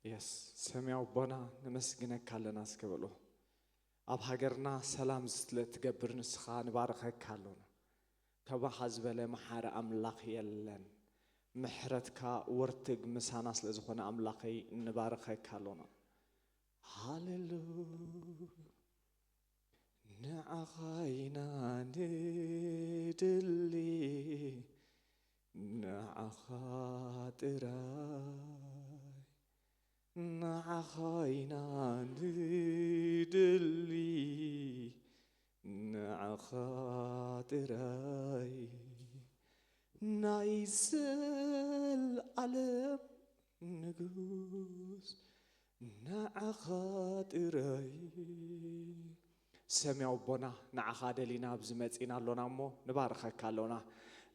የስ ሰማያዊ ኣቦና ነመስግነካ ኣለና እስከ በሎ። ኣብ ሃገርና ሰላም ስለ ትገብር ንስኻ ንባርኸካ ኣሎና። ከማኻ ዝበለ መሓሪ ኣምላኽ የለን። ምሕረትካ ወርትግ ምሳና ስለ ዝኾነ ኣምላኸይ ንባርኸካ ኣሎና። ሃሌሉያ። ንዓኻ ኢና ንድሊ፣ ንዓኻ ጥራይ፣ ንዓኻ ኢና ንድሊ፣ ንዓኻ ጥራይ፣ ናይ ዘልዓለም ንጉስ፣ ንዓኻ ጥራይ። ሰማያዊ ኣቦና፣ ንዓኻ ደሊና ኣብዚ መጺና ኣሎና እሞ ንባርኸካ ኣሎና።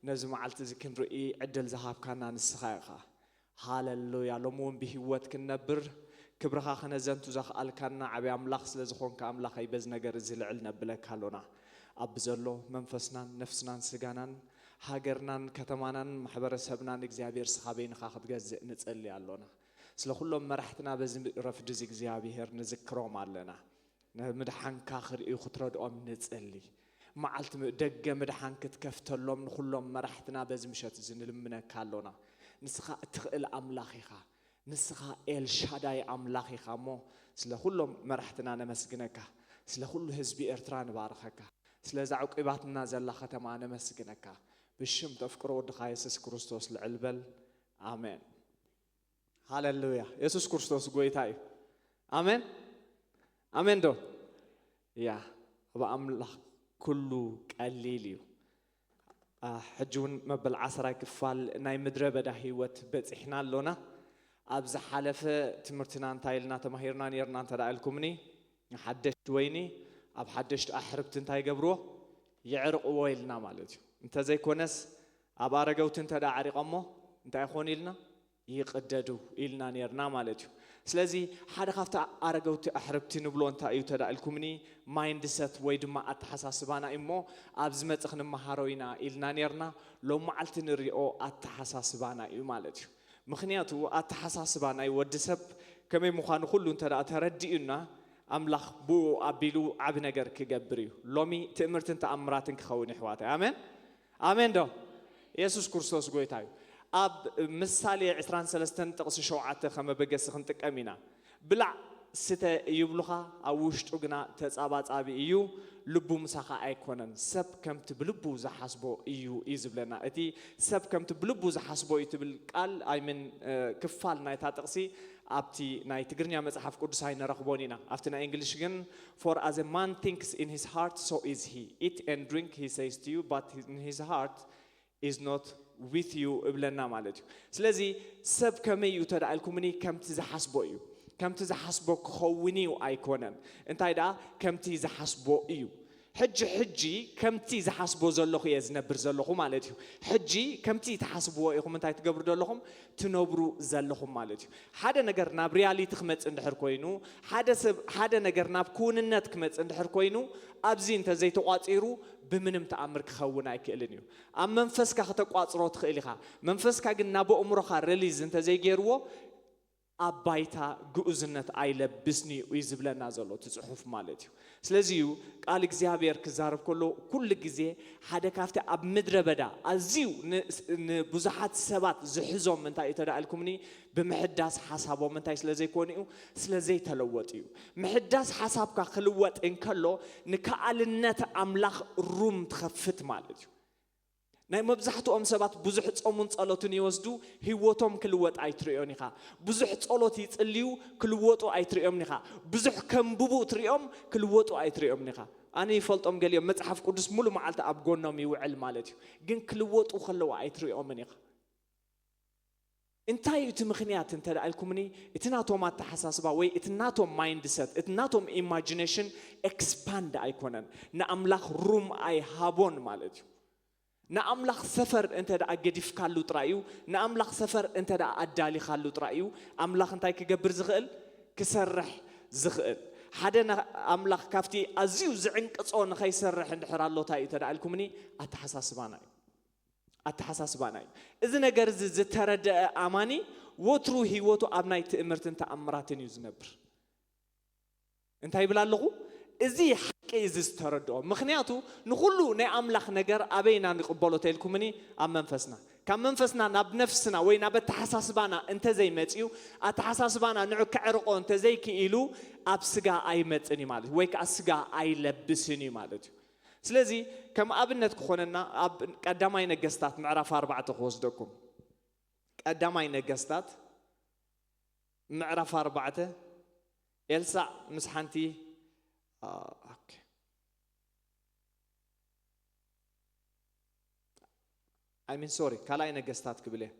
ነዚ መዓልቲ እዚ ክንርኢ ዕድል ዝሃብካና ንስኻ ኢኻ። ሃሌሉያ። ሎሚ እውን ብህይወት ክንነብር ክብርኻ ክነዘንቱ ዘኽኣልካና ዓብዪ ኣምላኽ ስለ ዝኾንካ ኣምላኸይ በዚ ነገር እዚ ልዕል ነብለካ ኣሎና። ኣብ ዘሎ መንፈስናን ነፍስናን ስጋናን ሃገርናን ከተማናን ማሕበረሰብናን እግዚኣብሔር ስኻ በይንኻ ክትገዝእ ንጸሊ ኣሎና። ስለ ኩሎም መራሕትና በዚ ረፍዲ እዚ እግዚኣብሔር ንዝክሮም ኣለና። ንምድሓንካ ክርእዩ ክትረድኦም ንጸሊ። መዓልቲ ም-፣ ደገ ምድሓን ክትከፍተሎም ንኹሎም መራሕትና በዚ ምሸት እዚ ንልምነካ ኣሎና። ንስኻ እትኽእል ኣምላኽ ኢኻ። ንስኻ ኤልሻዳይ ኣምላኽ ኢኻ እሞ ስለ ኩሎም መራሕትና ነመስግነካ። ስለ ኩሉ ህዝቢ ኤርትራ ንባርኸካ። ስለዛ ዕቂባትና ዘላ ከተማ ነመስግነካ። ብሽም ተፍቅሮ ወድኻ የሱስ ክርስቶስ ልዕል በል። ኣሜን። ሃሌሉያ። የሱስ ክርስቶስ ጎይታ እዩ። ኣሜን። ኣሜን ዶ? ያ፣ ኣብ ኣምላኽ ኩሉ ቀሊል እዩ። አ፣ ሕጂ እውን መበል ዓስራይ ክፋል ናይ ምድረ በዳ ህይወት በጺሕና ኣሎና። ኣብ ዝሓለፈ ትምህርትና እንታይ ኢልና ተማሂርና ነይርና እንተ ደኣ ኢልኩምኒ፣ ሓደሽቲ ወይኒ ኣብ ሓደሽቲ ኣሕርብቲ እንታይ ይገብርዎ? የዕርቕዎ ኢልና ማለት እዩ። እንተዘይኮነስ ኣብ ኣረገውቲ እንተ ደኣ ዓሪቐሞ እንታይ ይኾኑ ኢልና? ይቕደዱ ኢልና ነይርና ማለት እዩ። ስለዚ ሓደ ካብቲ ኣረገውቲ ኣሕርብቲ ንብሎ እንታይ እዩ እንተ ደኣ ኢልኩምኒ፣ ማይንድሰት ወይ ድማ ኣተሓሳስባና እዩ እሞ፣ ኣብ ዝመጽእ ክንመሃሮ ኢና ኢልና ነይርና። ሎም መዓልቲ ንሪኦ ኣተሓሳስባና እዩ ማለት እዩ። ምኽንያቱ ኣተሓሳስባ ናይ ወዲ ሰብ ከመይ ምዃኑ ኩሉ እንተ ደኣ ተረዲኡና፣ ኣምላኽ ብኡ ኣቢሉ ዓቢ ነገር ክገብር እዩ። ሎሚ ትእምርትን ተኣምራትን ክኸውን እዩ፣ ኣሕዋተይ። ኣሜን? ኣሜን ዶ? የሱስ ክርስቶስ ጎይታ እዩ። ኣብ ምሳሌ ዕስራን ሰለስተን ጥቕሲ ሸውዓተ ከመ በገሲ ክንጥቀም ኢና። ብላዕ ስተ ይብሉኻ፣ ኣብ ውሽጡ ግና ተጻባጻቢ እዩ፣ ልቡ ምሳኻ ኣይኮነን። ሰብ ከምቲ ብልቡ ዝሓስቦ እዩ፣ እዩ ዝብለና። እቲ ሰብ ከምቲ ብልቡ ዝሓስቦ እዩ ትብል ቃል፣ ኣይ ሚን፣ እ፣ ክፋል ናይታ ጥቕሲ ኣብቲ ናይ ትግርኛ መጽሓፍ ቅዱስ ኣይንረኽቦን ኢና። ኣብቲ ናይ እንግሊሽ ግን፣ "For as a man thinks in his heart, so is he. Eat and drink, he says to you, but in his heart is not with you" እብለና ማለት እዩ። ስለዚ ሰብ ከመይ እዩ እንተ ደኣ ኢልኩምኒ፣ ከምቲ ዝሓስቦ እዩ። ከምቲ ዝሓስቦ ክኸውን እዩ ኣይኮነን። እንታይ ደኣ፣ ከምቲ ዝሓስቦ እዩ። ሕጂ፣ ሕጂ ከምቲ ዝሓስቦ ዘለኹ እየ ዝነብር ዘለኹ ማለት እዩ። ሕጂ ከምቲ ትሓስብዎ ኢኹም እንታይ ትገብሩ ዘለኹም? ትነብሩ ዘለኹም ማለት እዩ። ሓደ ነገር ናብ ሪያሊቲ ክመጽእ እንድሕር ኮይኑ፣ ሓደ ሰብ፣ ሓደ ነገር ናብ ክውንነት ክመጽእ እንድሕር ኮይኑ፣ ኣብዚ እንተ ዘይተቋጺሩ ብምንም ተኣምር ክኸውን ኣይክእልን እዩ። ኣብ መንፈስካ ከተቋጽሮ ትኽእል ኢኻ። መንፈስካ ግን ናብ ኣእምሮኻ ሪሊዝ እንተ ዘይገይርዎ፣ ኣብ ባይታ ግኡዝነት ኣይለብስን እዩ፣ እዩ ዝብለና ዘሎ እቲ ጽሑፍ ማለት እዩ። ስለዚ እዩ ቃል እግዚኣብሔር ክዛረብ ከሎ ኩሉ ግዜ ሓደ ካብቲ ኣብ ምድረ በዳ ኣዝዩ ን-፣ ንብዙሓት ሰባት ዝሕዞም እንታይ እዩ ተዳ ኢልኩምኒ፣ ብምሕዳስ ሓሳቦም እንታይ ስለ ዘይኮኑ እዩ፣ ስለ ዘይተለወጡ እዩ። ምሕዳስ ሓሳብካ ክልወጥ እንከሎ ንከኣልነት ኣምላኽ ሩም ትኸፍት ማለት እዩ። ናይ መብዛሕትኦም ሰባት ብዙሕ ጾሙን ጸሎትን ይወስዱ፣ ህይወቶም ክልወጥ ኣይትርእዮን ኢኻ። ብዙሕ ጸሎት ይጽልዩ፣ ክልወጡ ኣይትርእዮምን ኢኻ። ብዙሕ ከንብቡ ትርእዮም፣ ክልወጡ ኣይትርእዮምን ኢኻ። ኣነ ይፈልጦም ገሊኦም መጽሓፍ ቅዱስ ሙሉ መዓልቲ ኣብ ጎኖም ይውዕል ማለት እዩ። ግን ክልወጡ ከለዉ ኣይትርእዮምን ኢኻ። እንታይ እዩ እቲ ምኽንያት እንተ ደኣ ኢልኩምኒ፣ እቲ ናቶም ኣተሓሳስባ ወይ እቲ ናቶም ማይንድሰት፣ እቲ ናቶም ኢማጂኔሽን ኤክስፓንድ ኣይኮነን። ንኣምላኽ ሩም ኣይሃቦን ማለት እዩ። ንኣምላኽ ሰፈር እንተ ደኣ ገዲፍካሉ ጥራይ እዩ፣ ንኣምላኽ ሰፈር እንተ ደኣ ኣዳሊኻሉ ጥራይ እዩ፣ ኣምላኽ እንታይ ክገብር ዝኽእል? ክሰርሕ ዝኽእል። ሓደ ና-፣ ኣምላኽ ካብቲ ኣዝዩ ዝዕንቅጾ ንኸይሰርሕ እንድሕር ኣሎ እንታይ እዩ እንተ ደኣ ኢልኩምኒ፣ ኣተሓሳስባና እዩ። ኣተሓሳስባና እዩ። እዚ ነገር እዚ ዝተረደአ ኣማኒ ወትሩ ህይወቱ ኣብ ናይ ትእምርትን ተኣምራትን እዩ ዝነብር። እንታይ ይብል ኣለኹ? እዚ ሓቂ እዚ ዝተረድኦ። ምኽንያቱ ንኹሉ ናይ ኣምላኽ ነገር ኣበይና ንቕበሎ ተልኩምኒ? ኣብ መንፈስና። ካብ መንፈስና ናብ ነፍስና ወይ ናብ ኣተሓሳስባና እንተዘይመጽዩ፣ ኣተሓሳስባና ንዑ ከዕርቆ እንተዘይክኢሉ፣ ኣብ ስጋ ኣይመጽን እዩ ማለት እዩ፣ ወይ ከኣ ስጋ ኣይለብስን እዩ ማለት እዩ። ስለዚ ከም ኣብነት ክኾነና ኣብ ቀዳማይ ነገስታት ምዕራፍ ኣርባዕተ ክወስደኩም። ቀዳማይ ነገስታት ምዕራፍ ኣርባዕተ ኤልሳዕ ምስ ሓንቲ፣ ኦኬ። I mean, sorry፣ ካልኣይ ነገስታት ክብል እየ።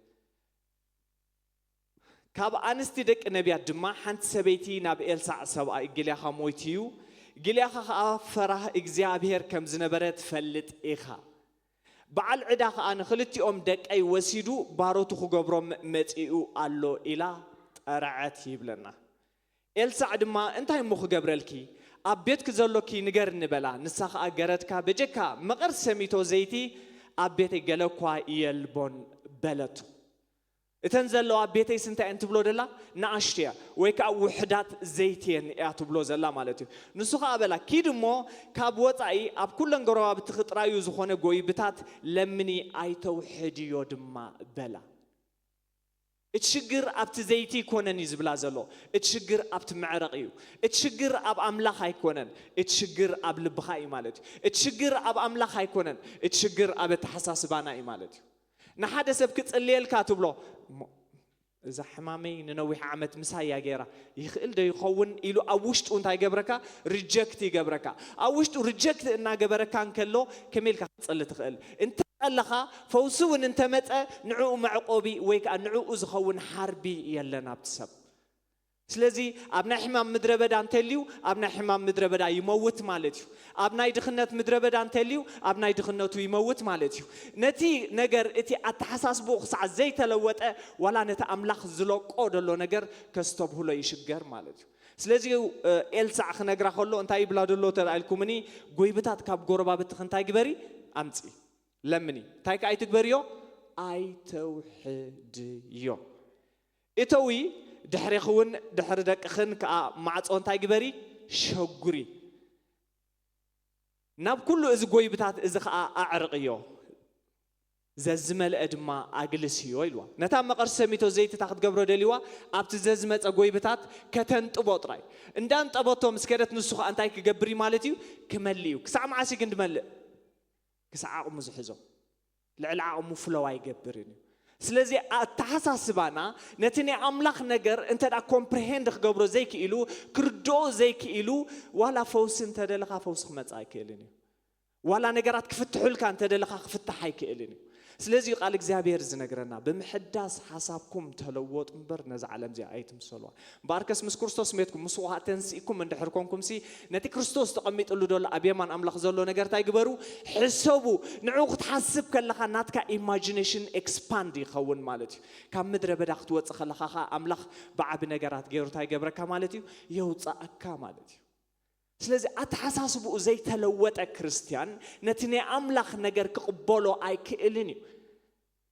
ካብ ኣንስቲ ደቂ ነቢያት ድማ ሓንቲ ሰበይቲ ናብ ኤልሳዕ ሰብኣይ፣ "ግልያኻ ሞይቱ እዩ፣ ግልያኻ ኸኣ ፈራህ እግዚኣብሔር ከም ዝነበረ ትፈልጥ ኢኻ። በዓል ዕዳ ኸኣ ንኽልቲኦም ደቀይ ወሲዱ ባሮቱ ክገብሮም መጺኡ ኣሎ" ኢላ ጠርዐት ይብለና። ኤልሳዕ ድማ፣ "እንታይ እሞ ክገብረልኪ? ኣብ ቤትኪ ዘሎኪ ንገርኒ" በላ። ንሳ ኸኣ ገረድካ በጀካ መቐር ሰሚቶ ዘይቲ ኣብ ቤተይ ገለ እኳ የልቦን በለቱ። እተን ዘለዋ ኣብ ቤተይስ እንታይ እየን ትብሎ ደላ? ንኣሽቱ እያ፣ ወይ ከኣ ውሑዳት ዘይቲ እየን እያ ትብሎ ዘላ ማለት እዩ። ንሱ ኸኣ በላ፣ "ኪድ እሞ ካብ ወጻኢ ኣብ ኩለን ጎረባብትኺ ጥራዩ ዝኾነ ጎይብታት ለምኒ፣ ኣይተውሕድዮ ድማ" በላ። እቲ ሽግር ኣብቲ ዘይቲ ኣይኮነን እዩ ዝብላ ዘሎ። እቲ ሽግር ኣብቲ መዕረቕ እዩ። እቲ ሽግር ኣብ ኣምላኽ ኣይኮነን። እቲ ሽግር ኣብ ልብኻ እዩ ማለት እዩ። እቲ ሽግር ኣብ ኣምላኽ ኣይኮነን። እቲ ሽግር ኣብ ኣተሓሳስባና እዩ ማለት እዩ። ንሓደ ሰብ ክጽልየልካ ትብሎ፣ "እሞ እዛ ሕማመይ ንነዊሕ ዓመት ምሳይ እያ ገይራ፣ ይኽእል ዶ ይኸውን?" ኢሉ ኣብ ውሽጡ እንታይ ይገብረካ? ሪጀክት ይገብረካ። ኣብ ውሽጡ ሪጀክት እናገበረካ እንከሎ ከመይ ኢልካ ክትጽሊ ትኽእል? እንተ ጸለኻ፣ ፈውሲ እውን እንተመጸ፣ ንዕኡ መዕቆቢ ወይ ከኣ ንዕኡ ዝኸውን ሓርቢ የለን ኣብቲ ሰብ። ስለዚ ኣብ ናይ ሕማም ምድረ በዳ እንተልዩ፣ ኣብ ናይ ሕማም ምድረ በዳ ይመውት ማለት እዩ። ኣብ ናይ ድኽነት ምድረ በዳ እንተልዩ፣ ኣብ ናይ ድኽነቱ ይመውት ማለት እዩ። ነቲ ነገር፣ እቲ ኣተሓሳስብኡ ክሳዕ ዘይተለወጠ፣ ዋላ ነቲ ኣምላኽ ዝለቆ ደሎ ነገር ከስተብህሎ ይሽገር ማለት እዩ። ስለዚ፣ እ፣ ኤልሳዕ ክነግራ ከሎ እንታይ ይብላ ደሎ ተባኢልኩምኒ? "ጎይብታት ካብ ጎረባብትኺ እንታይ ግበሪ? ኣምጺ፣ ለምኒ። እንታይ ከኣ ኣይትግበርዮ? ኣይተውሕድዮ። እተዊ፣ ድሕሬኺ እውን ድሕሪ ደቅኽን ከኣ ማዕጾ እንታይ ግበሪ? ሸጉሪ። ናብ ኩሉ እዚ ጎይብታት እዚ ከኣ ኣዕርቕዮ፣ ዘዝመልአ ድማ ኣግልስዮ" ኢልዋ። ነታ መቐር ሰሚቶ ዘይትታ ክትገብሮ ደልዋ፣ ኣብቲ ዘዝመጸ ጎይብታት ከተንጥቦ ጥራይ። እንዳንጠበቶ ምስ ከደት፣ ንሱ ከኣ እንታይ ክገብር እዩ ማለት እዩ? ክመልእ እዩ። ክሳዕ መዓስ እዩ ግን ድመልእ? ክሳዕ ዓቕሙ ዝሕዞ። ልዕሊ ዓቕሙ ፍለው ኣይገብርን እዩ። ስለዚ ኣተሓሳስባና ነቲ ናይ ኣምላኽ ነገር እንተ ደኣ ኮምፕሪሄንድ ክገብሮ ዘይክኢሉ፣ ክርድኦ ዘይክኢሉ፣ ዋላ ፈውሲ እንተ ደለኻ ፈውሲ ክመጽእ ኣይክእልን እዩ። ዋላ ነገራት ክፍትሑልካ እንተ ደለኻ ክፍታሕ ኣይክእልን እዩ። ስለዚ እዩ ቃል እግዚኣብሔር ዝነግረና፣ "ብምሕዳስ ሓሳብኩም ተለወጡ እምበር ነዛ ዓለም እዚኣ ኣይትምሰልዋ። እምበኣርከስ ምስ ክርስቶስ ሜትኩም፣ ምስኡ ኸኣ ተንሲእኩም እንድሕር ኮንኩምሲ፣ ነቲ ክርስቶስ ተቐሚጥሉ ዘሎ ኣብ የማን ኣምላኽ ዘሎ ነገር እንታይ ግበሩ? ሕሰቡ።" ንዕኡ ክትሓስብ ከለኻ ናትካ ኢማጂኔሽን ኤክስፓንድ ይኸውን ማለት እዩ። ካብ ምድረ በዳ ክትወጽእ ከለኻ ኸኣ ኣምላኽ ብዓቢ ነገራት ገይሩ እንታይ ይገብረካ ማለት እዩ? የውጽኣካ ማለት እዩ። ስለዚ ኣተሓሳስብኡ ዘይተለወጠ ክርስትያን ነቲ ናይ ኣምላኽ ነገር ክቕበሎ ኣይክእልን እዩ።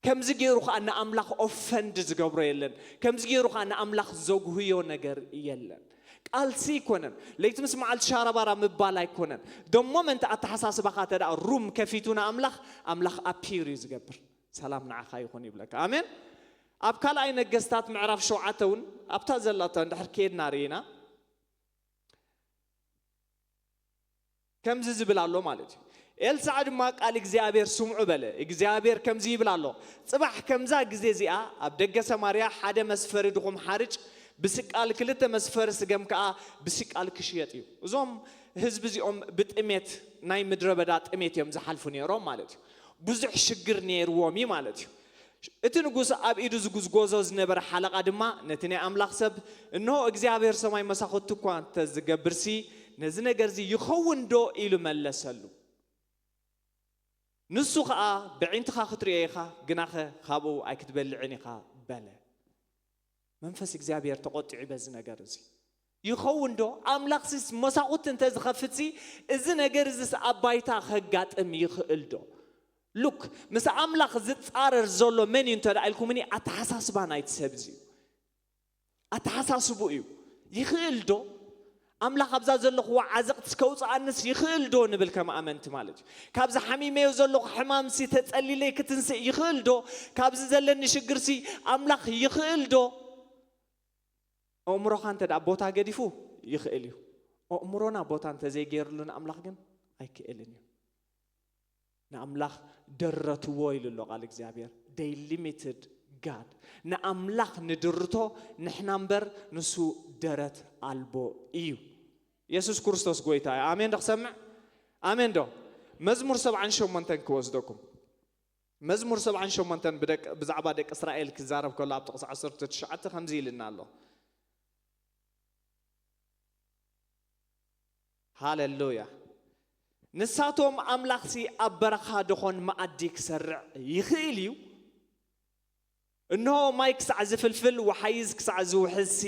ከምዚ ገይሩ ኸኣ ንኣምላኽ ኦፈንድ ዝገብሮ የለን። ከምዚ ገይሩ ኸኣ ንኣምላኽ ዘጉህዮ ነገር የለን። ቃልሲ ኣይኮነን። ለይቲ ምስ መዓልቲ ሻራባራ ምባል ኣይኮነን። ደሞ መንቲ ኣተሓሳስባኻ እንተ ደኣ ሩም ከፊቱ ንኣምላኽ፣ ኣምላኽ ኣፒር እዩ ዝገብር። "ሰላም ንዓኻ ይኹን" ይብለካ። ኣሜን። ኣብ ካልኣይ ነገስታት ምዕራፍ ሸውዓተ እውን ኣብታ ዘላታ እንድሕር ከድና ርኢና፣ ከምዚ ዝብል ኣሎ ማለት እዩ። ኤልሳዕ ድማ፣ "ቃል እግዚኣብሔር ስምዑ" በለ። እግዚኣብሔር ከምዚ ይብል ኣሎ፣ "ጽባሕ ከምዛ ግዜ እዚኣ ኣብ ደገ ሰማርያ ሓደ መስፈሪ ድኹም ሓርጭ ብስቃል፣ ክልተ መስፈሪ ስገም ከኣ ብስቃል ክሽየጥ እዩ።" እዞም ህዝቢ እዚኦም ብጥሜት፣ ናይ ምድረ በዳ ጥሜት እዮም ዝሓልፉ ነይሮም ማለት እዩ። ብዙሕ ሽግር ነይርዎም እዩ ማለት እዩ። እቲ ንጉስ ኣብ ኢዱ ዝጉዝጎዞ ዝነበረ ሓለቓ ድማ ነቲ ናይ ኣምላኽ ሰብ፣ "እንሆ እግዚኣብሔር ሰማይ መሳኹቲ እኳ እንተ ዝገብርሲ፣ ነዚ ነገርዚ ይኸውን ዶ?" ኢሉ መለሰሉ። ንሱ ኸኣ፣ "በዒንትኻ ክትርእዮ ኢኻ፣ ግናኸ ካብኡ ኣይክትበልዕን ኢኻ" በለ። መንፈስ እግዚኣብሔር ተቖጢዑ በዚ ነገር እዚ። ይኸውን ዶ? ኣምላኽሲስ መሳኹቲ እንተ ዝኸፍትሲ፣ እዚ ነገር እዚስ ኣብ ባይታ ከጋጥም ይኽእል ዶ? ሉክ፣ ምስ ኣምላኽ ዝጻረር ዘሎ መን እዩ እንተ ደኣ ኢልኩምኒ፣ ኣተሓሳስባ ናይቲ ሰብ እዚ እዩ። ኣተሓሳስቡ እዩ። ይኽእል ዶ? ኣምላኽ ኣብዛ ዘለኹዋ ዓዘቕትስ ከውፅኣንስ ይኽእል ዶ ንብል ከም ኣመንቲ ማለት እዩ። ካብዚ ሓሚመዮ ዘለኹ ሕማምሲ ተጸሊለይ ክትንስእ ይኽእል ዶ? ካብዚ ዘለኒ ሽግርሲ ኣምላኽ ይኽእል ዶ? ኣእምሮኻ እንተ ደኣ ቦታ ገዲፉ ይኽእል እዩ። ኣእምሮና ቦታ እንተዘይገይርሉ ንኣምላኽ ግን ኣይክእልን እዩ። ንኣምላኽ ደረትዎ ኢሉ ኣሎ ቃል እግዚኣብሔር። They limited God። ንኣምላኽ ንድርቶ ንሕና እምበር ንሱ ደረት ኣልቦ እዩ። የሱስ ክርስቶስ ጎይታ እዩ። ኣሜን ዶ ክሰምዕ? ኣሜን ዶ? መዝሙር ሰብዓን ሸሞንተን ክወስደኩም። መዝሙር ሰብዓን ሸሞንተን ብደቅ-፣ ብዛዕባ ደቂ እስራኤል ክዛረብ ከሎ ኣብ ጥቕሲ ዓሰርተ ትሽዓተ ከምዚ ኢልና ኣሎ። ሃሌሉያ። ንሳቶም ኣምላኽሲ ኣብ በረኻ ደኾን መኣዲ ክሰርዕ ይኽእል እዩ? እንሆ ማይ ክሳዕ ዝፍልፍል፣ ወሓይዝ ክሳዕ ዝውሕዝሲ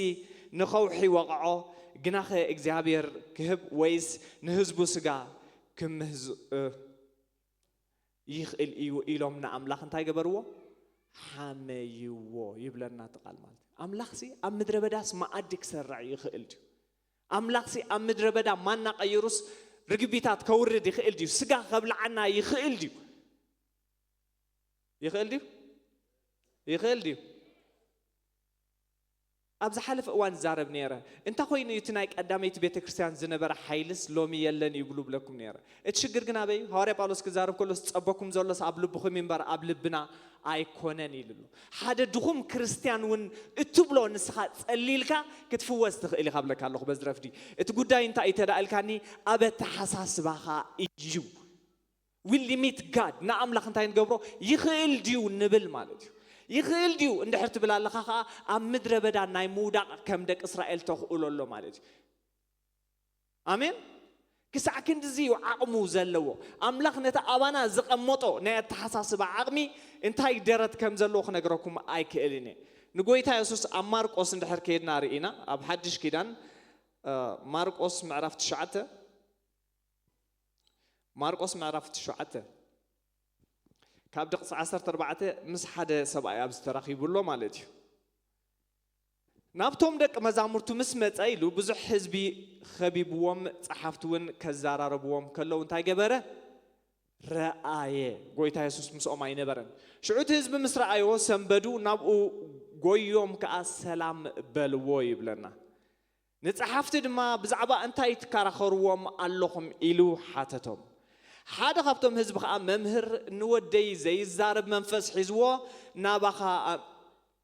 ንኸውሒ ወቕዖ፣ ግናኸ እግዚኣብሔር ክህብ ወይስ ንህዝቡ ስጋ ክምህዝ-፣ እ፣ ይኽእል እዩ ኢሎም ንኣምላኽ እንታይ ገበርዎ? ሓመይዎ ይብለና እቲ ቃል ማለት እዩ። ኣምላኽሲ ኣብ ምድረ በዳስ መኣዲ ክሰርዕ ይኽእል ድዩ? ኣምላኽሲ ኣብ ምድረ በዳ ማና ቀይሩስ ርግቢታት ከውርድ ይኽእል ድዩ? ስጋ ከብልዓና ይኽእል ድዩ? ይኽእል ድዩ? ይኽእል ድዩ? ኣብ ዝሓለፈ እዋን ዝዛረብ ነይረ። እንታይ ኮይኑ እዩ እቲ ናይ ቀዳመይቲ ቤተ ክርስቲያን ዝነበረ ሓይልስ ሎሚ የለን ይብሉ ብለኩም ነይረ። እቲ ሽግር ግን ኣበይ እዩ? ሃዋርያ ጳውሎስ ክዛረብ ከሎስ ጸበኩም ዘሎስ ኣብ ልብኹም እዩ እምበር ኣብ ልብና ኣይኮነን ኢሉ ኣሎ። ሓደ ድኹም ክርስቲያን እውን እትብሎ ንስኻ ጸሊልካ ክትፍወስ ትኽእል ኢኻ ብለካ ኣለኹ በዚ ረፍዲ። እቲ ጉዳይ እንታይ እዩ ተዳእልካኒ? ኣብ ኣተሓሳስባኻ እዩ። We limit God። ንኣምላኽ እንታይ ንገብሮ? ይኽእል ድዩ ንብል ማለት እዩ። ይኽእል ድዩ እንድሕር ትብል ኣለኻ ኸዓ ኣብ ምድረ በዳ ናይ ምውዳቕ ከም ደቂ እስራኤል ተኽእሎ ኣሎ ማለት እዩ። ኣሜን። ክሳዕ ክንድዚ እዩ ዓቕሙ ዘለዎ። ኣምላኽ ነቲ ኣባና ዝቐመጦ ናይ ኣተሓሳስባ ዓቕሚ እንታይ ደረት ከም ዘለዎ ክነግረኩም ኣይክእልን እየ። ንጎይታ የሱስ ኣብ ማርቆስ እንድሕር ከይድና ርኢና፣ ኣብ ሓድሽ ኪዳን፣ እ፣ ማርቆስ ምዕራፍ ትሽዓተ፣ ማርቆስ ምዕራፍ ትሽዓተ ካብ ደቕሲ ዓሰርተ ኣርባዕተ ምስ ሓደ ሰብኣይ ኣብዚ ተራኺቡ ኣሎ ማለት እዩ። ናብቶም ደቂ መዛሙርቱ ምስ መጸ ኢሉ ብዙሕ ህዝቢ ኸቢብዎም፣ ጸሓፍቲ እውን ከዘራረብዎም ከለዉ እንታይ ገበረ? ረኣየ። ጎይታ የሱስ ምስኦም ኣይነበረን። ሽዑ እቲ ህዝቢ ምስ ረኣዮ ሰንበዱ፣ ናብኡ ጎዮም ከኣ ሰላም በልዎ ይብለና። ንጸሓፍቲ ድማ ብዛዕባ እንታይ ትከራኸርዎም ኣለኹም ኢሉ ሓተቶም። ሓደ ካብቶም ህዝቢ ኸኣ መምህር ንወደይ ዘይዛረብ መንፈስ ሒዝዎ ናባኻ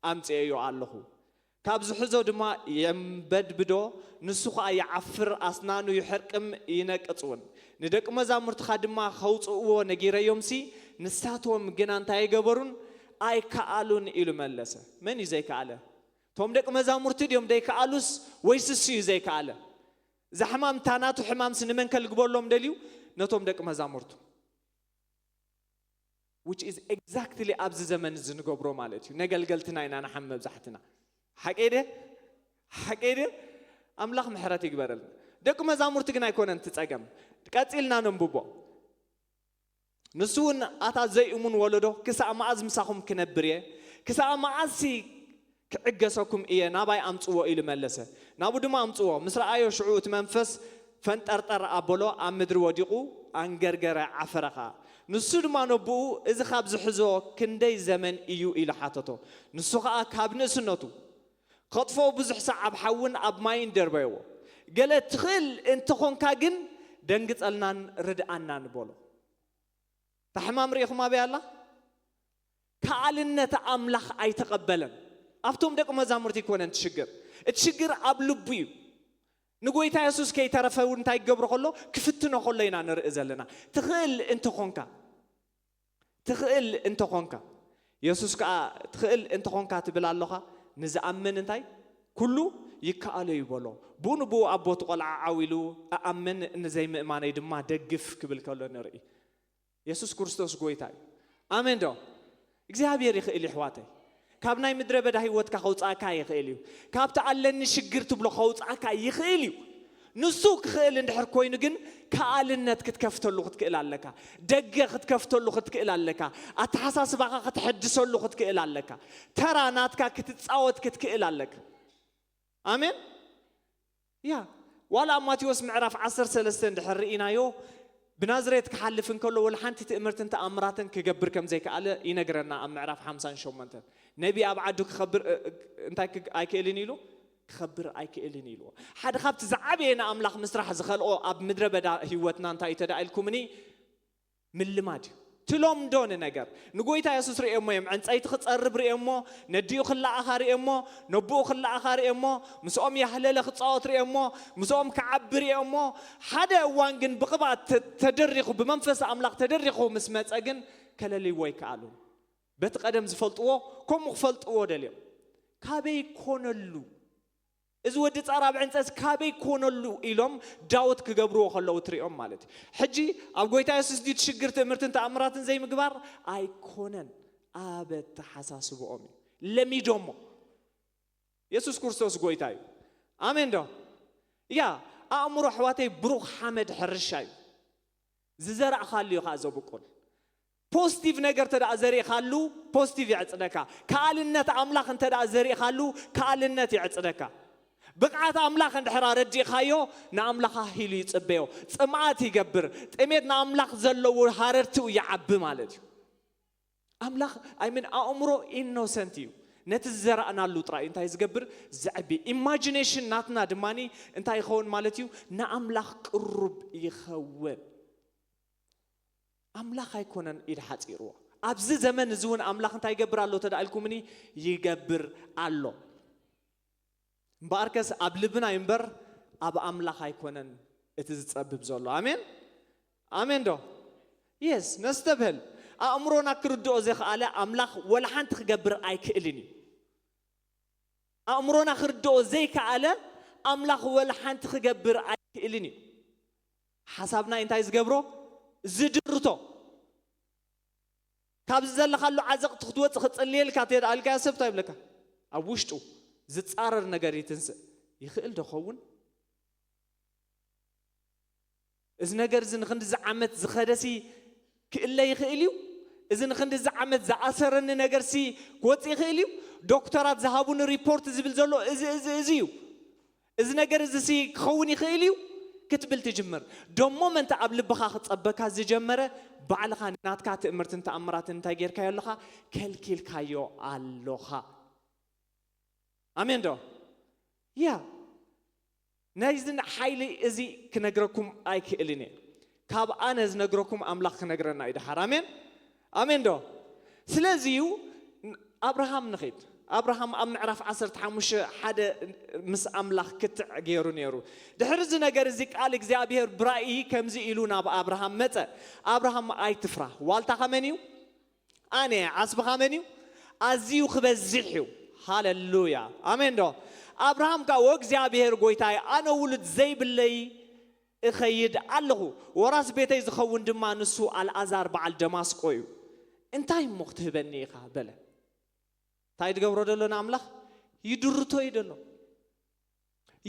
ኣምጽኤዮ ኣለኹ። ካብ ዝሕዞ ድማ የንበድብዶ፣ ንሱ ኸኣ ይዓፍር፣ ኣስናኑ ይሕርቅም ይነቅጽ እውን። ንደቂ መዛሙርትኻ ድማ ከውጽእዎ ነጊረዮምሲ ንሳቶም ግና እንታይ ኣይገበሩን ኣይከኣሉን ኢሉ መለሰ። መን እዩ ዘይከኣለ? እቶም ደቂ መዛሙርቲ ድዮም ዘይከኣሉስ ወይስ እሱ እዩ ዘይከኣለ? እዛ ሕማም እታ ናቱ ሕማምሲ ንመን ከልግበሎም ደልዩ? ነቶም ደቂ መዛሙርቱ። Which is exactly ኣብዚ ዘመን እዚ ንገብሮ ማለት እዩ። ነገልገልትና ኢና ንሓም መብዛሕትና። ሓቀይ ድየ? ሓቀይ ድየ? ኣምላኽ ምሕረት ይግበረልና። ደቂ መዛሙርቲ ግን ኣይኮነን እቲ ጸገም። ቀጺልና ነንብቦ። ንሱ እውን ኣታ ዘይእሙን ወለዶ ክሳብ መኣዝ ምሳኹም ክነብር እየ? ክሳብ መኣዝሲ ክዕገሰኩም እየ? ናባይ ኣምጽዎ ኢሉ መለሰ። ናብኡ ድማ ኣምጽዎ። ምስ ረኣዮ ሽዑ እቲ መንፈስ ፈንጠርጠር ኣበሎ፣ ኣብ ምድሪ ወዲቑ ኣንገርገረ፣ ዓፈረ ኸኣ። ንሱ ድማ ነብኡ፣ እዚ ካብ ዝሕዞ ክንደይ ዘመን እዩ? ኢሉ ሓተቶ። ንሱ ኸኣ ካብ ንእስነቱ ከጥፍኦ ብዙሕ ሳዕ ኣብ ሓውን ኣብ ማይን ደርበይዎ። ገለ ትኽእል እንተኾንካ ግን ደንግጸልናን ርድኣናን በሎ። እታ ሕማም ርኢኹም ኣበይ ኣላ? ከኣልነት ኣምላኽ ኣይተቐበለን። ኣብቶም ደቂ መዛሙርቲ ኣይኮነን እቲ ሽግር። እቲ ሽግር ኣብ ልቡ እዩ። ንጎይታ የሱስ ከይተረፈ እውን እንታይ ክገብሮ ከሎ? ክፍትኖ ከሎ ኢና ንርኢ ዘለና። ትኽእል እንተኾንካ፣ ትኽእል እንተኾንካ። የሱስ ከኣ ትኽእል እንተኾንካ ትብል ኣሎኻ፣ ንዝኣምን እንታይ? ኩሉ ይከኣሎ እዩ በሎ። ብኡ ንብኡ ኣብ ቦቲ ቆልዓ ዓው ኢሉ፣ "እኣምን፣ ንዘይምእማነይ ድማ ደግፍ" ክብል ከሎ ንርኢ። የሱስ ክርስቶስ ጎይታ እዩ። ኣሜን ዶ? እግዚኣብሔር ይኽእል እዩ፣ ኣሕዋተይ። ካብ ናይ ምድረ በዳ ህይወትካ ከውጽኣካ ይኽእል እዩ። ካብቲ ኣለኒ ሽግር ትብሎ ከውጽኣካ ይኽእል እዩ። ንሱ ክኽእል እንድሕር ኮይኑ ግን፣ ከኣልነት ክትከፍተሉ ክትክእል ኣለካ። ደገ ክትከፍተሉ ክትክእል ኣለካ። ኣተሓሳስባኻ ክትሕድሰሉ ክትክእል ኣለካ። ተራ ናትካ ክትጻወት ክትክእል ኣለካ። ኣሜን። ያ ዋላ ኣብ ማቴዎስ ምዕራፍ ዓሰርተ ሰለስተ እንድሕር ርኢናዮ፣ ብናዝሬት ክሓልፍ እንከሎ ወላ ሓንቲ ትእምርትን ተኣምራትን ክገብር ከም ዘይከኣለ ይነግረና። ኣብ ምዕራፍ ሓምሳን ሸሞንተን ነቢ ኣብ ዓዱ ክኸብር እንታይ ኣይክእልን ኢሉ ክኸብር ኣይክእልን ኢሉ። ሓደ ካብቲ ዝዓበየ ንኣምላኽ ምስራሕ ዝኸልኦ ኣብ ምድረ በዳ ህይወትና እንታይ እዩ ተዳኢልኩምኒ? ምልማድ እዩ። ትለምዶ ንነገር። ንጎይታ የሱስ ርእየሞ እዮም። ዕንፀይቲ ክፀርብ ርእየሞ፣ ነዲኡ ክለኣኻ ርእየሞ፣ ነቦኡ ክለኣኻ ርእየሞ፣ ምስኦም ያህለለ ክፃወት ርእየሞ፣ ምስኦም ክዓቢ ርእየሞ። ሓደ እዋን ግን ብቕብኣት ተደሪኹ፣ ብመንፈስ ኣምላኽ ተደሪኹ ምስ መፀ ግን ከለልይዎ ኣይከኣሉን። በቲ ቀደም ዝፈልጥዎ ከምኡ ክፈልጥዎ ደልዮም። ካበይ ኮነሉ? እዚ ወዲ ፃራ ኣብ ዕንፀስ ካበይ ኮነሉ ኢሎም ዳውት ክገብርዎ ከለዉ ትሪኦም ማለት እዩ። ሕጂ ኣብ ጎይታ የሱስ ድዩ ትሽግር ትእምርትን ተኣምራትን ዘይምግባር? ኣይኮነን። ኣብ ኣተሓሳስብኦም እዩ ለሚዶሞ። የሱስ ክርስቶስ ጎይታ እዩ። ኣሜን ዶ? ያ ኣእምሮ ኣሕዋተይ ብሩኽ ሓመድ ሕርሻ እዩ። ዝዘራእኻሉ እዩ ከዓ ዘብቁል። ፖዚቲቭ ነገር እንተ ደኣ ዘሪእኻሉ ፖዚቲቭ የዕጽደካ። ከኣልነት ኣምላኽ እንተ ደኣ ዘሪእኻሉ ከኣልነት የዕጽደካ። ብቕዓት ኣምላኽ እንድሕር ኣረዲእኻዮ ንኣምላኻ ሂሉ ይጽበዮ። ጽምኣት ይገብር። ጥሜት ንኣምላኽ ዘለዎ ሃረርትኡ ይዓቢ ማለት እዩ። ኣምላኽ ኣይምን ኣእምሮ ኢኖሰንት እዩ። ነቲ ዝዘራእናሉ ጥራይ እንታይ ዝገብር? ዘዕቢ። ኢማጂኔሽን ናትና ድማ እንታይ ይኸውን ማለት እዩ? ንኣምላኽ ቅሩብ ይኸውን። ኣምላኽ ኣይኮነን ኢድ ሓፂርዎ። ኣብዚ ዘመን እዚ እውን ኣምላኽ እንታይ ይገብር ኣሎ ተዳኢልኩምኒ? ይገብር ኣሎ። እምበኣርከስ ኣብ ልብና እዩ እምበር ኣብ ኣምላኽ ኣይኮነን እቲ ዝፀብብ ዘሎ። ኣሜን ኣሜን ዶ? የስ ነስተብህል። ኣእምሮና ክርድኦ ዘኽኣለ ኣምላኽ ወላ ሓንቲ ክገብር ኣይክእልን እዩ። ኣእምሮና ክርድኦ ዘይከኣለ ኣምላኽ ወላ ሓንቲ ክገብር ኣይክእልን እዩ። ሓሳብና እንታይ ዝገብሮ? ዝድርቶ። ካብዚ ዘለኻሉ ዓዘቕቲ ክትወፅእ ክፅልየልካ ትሄድ ኣልካ ሰብ እንታይ ይብለካ? ኣብ ውሽጡ ዝፃረር ነገር ይትንስእ። ይኽእል ዶ ኸውን? እዚ ነገር እዚ ንክንድዚ ዓመት ዝኸደሲ ክእለ ይኽእል እዩ? እዚ ንክንድዚ ዓመት ዝኣሰረኒ ነገርሲ ክወፅእ ይኽእል እዩ? ዶክተራት ዝሃቡኒ ሪፖርት ዝብል ዘሎ እዚ እዚ እዚ እዩ። እዚ ነገር እዚ ሲ ክኸውን ይኽእል እዩ ክትብል ትጅምር። ደሞ መንተ ኣብ ልብኻ ክጸበካ ዝጀመረ ባዕልኻ ናትካ ትእምርትን ተኣምራትን እንታይ ጌርካዮ ኣለኻ? ከልኪልካዮ ኣሎኻ። ኣሜን ዶ? ያ ናይዚ ሓይሊ እዚ ክነግረኩም ኣይክእልን እየ። ካብ ኣነ ዝነግረኩም ኣምላኽ ክነግረና እዩ ድሓር። ኣሜን ኣሜን ዶ? ስለዚ እዩ ኣብርሃም ንኺድ ኣብርሃም ኣብ ምዕራፍ ዓሰርተ ሓሙሽተ ሓደ ምስ ኣምላኽ ክትዕ ገይሩ ነይሩ። ድሕሪ እዚ ነገር እዚ ቃል እግዚኣብሔር ብራእይ ከምዚ ኢሉ ናብ ኣብርሃም መጸ። ኣብርሃም ኣይትፍራ። ዋልታኻ መን እዩ? ኣነ ዓስብኻ መን እዩ? ኣዝዩ ክበዝሕ እዩ። ሃለሉያ ኣሜን ዶ? ኣብርሃም ከኣ ወእግዚኣብሔር ጎይታይ ኣነ ውሉድ ዘይብለይ እኸይድ ኣለኹ፣ ወራስ ቤተይ ዝኸውን ድማ ንሱ ኣልኣዛር በዓል ደማስቆ እዩ። እንታይ እሞ ክትህበኒ ኢኻ በለ። እንታይ ድገብሮ ደሎ ንኣምላኽ? ይድርቶ እዩ ደሎ።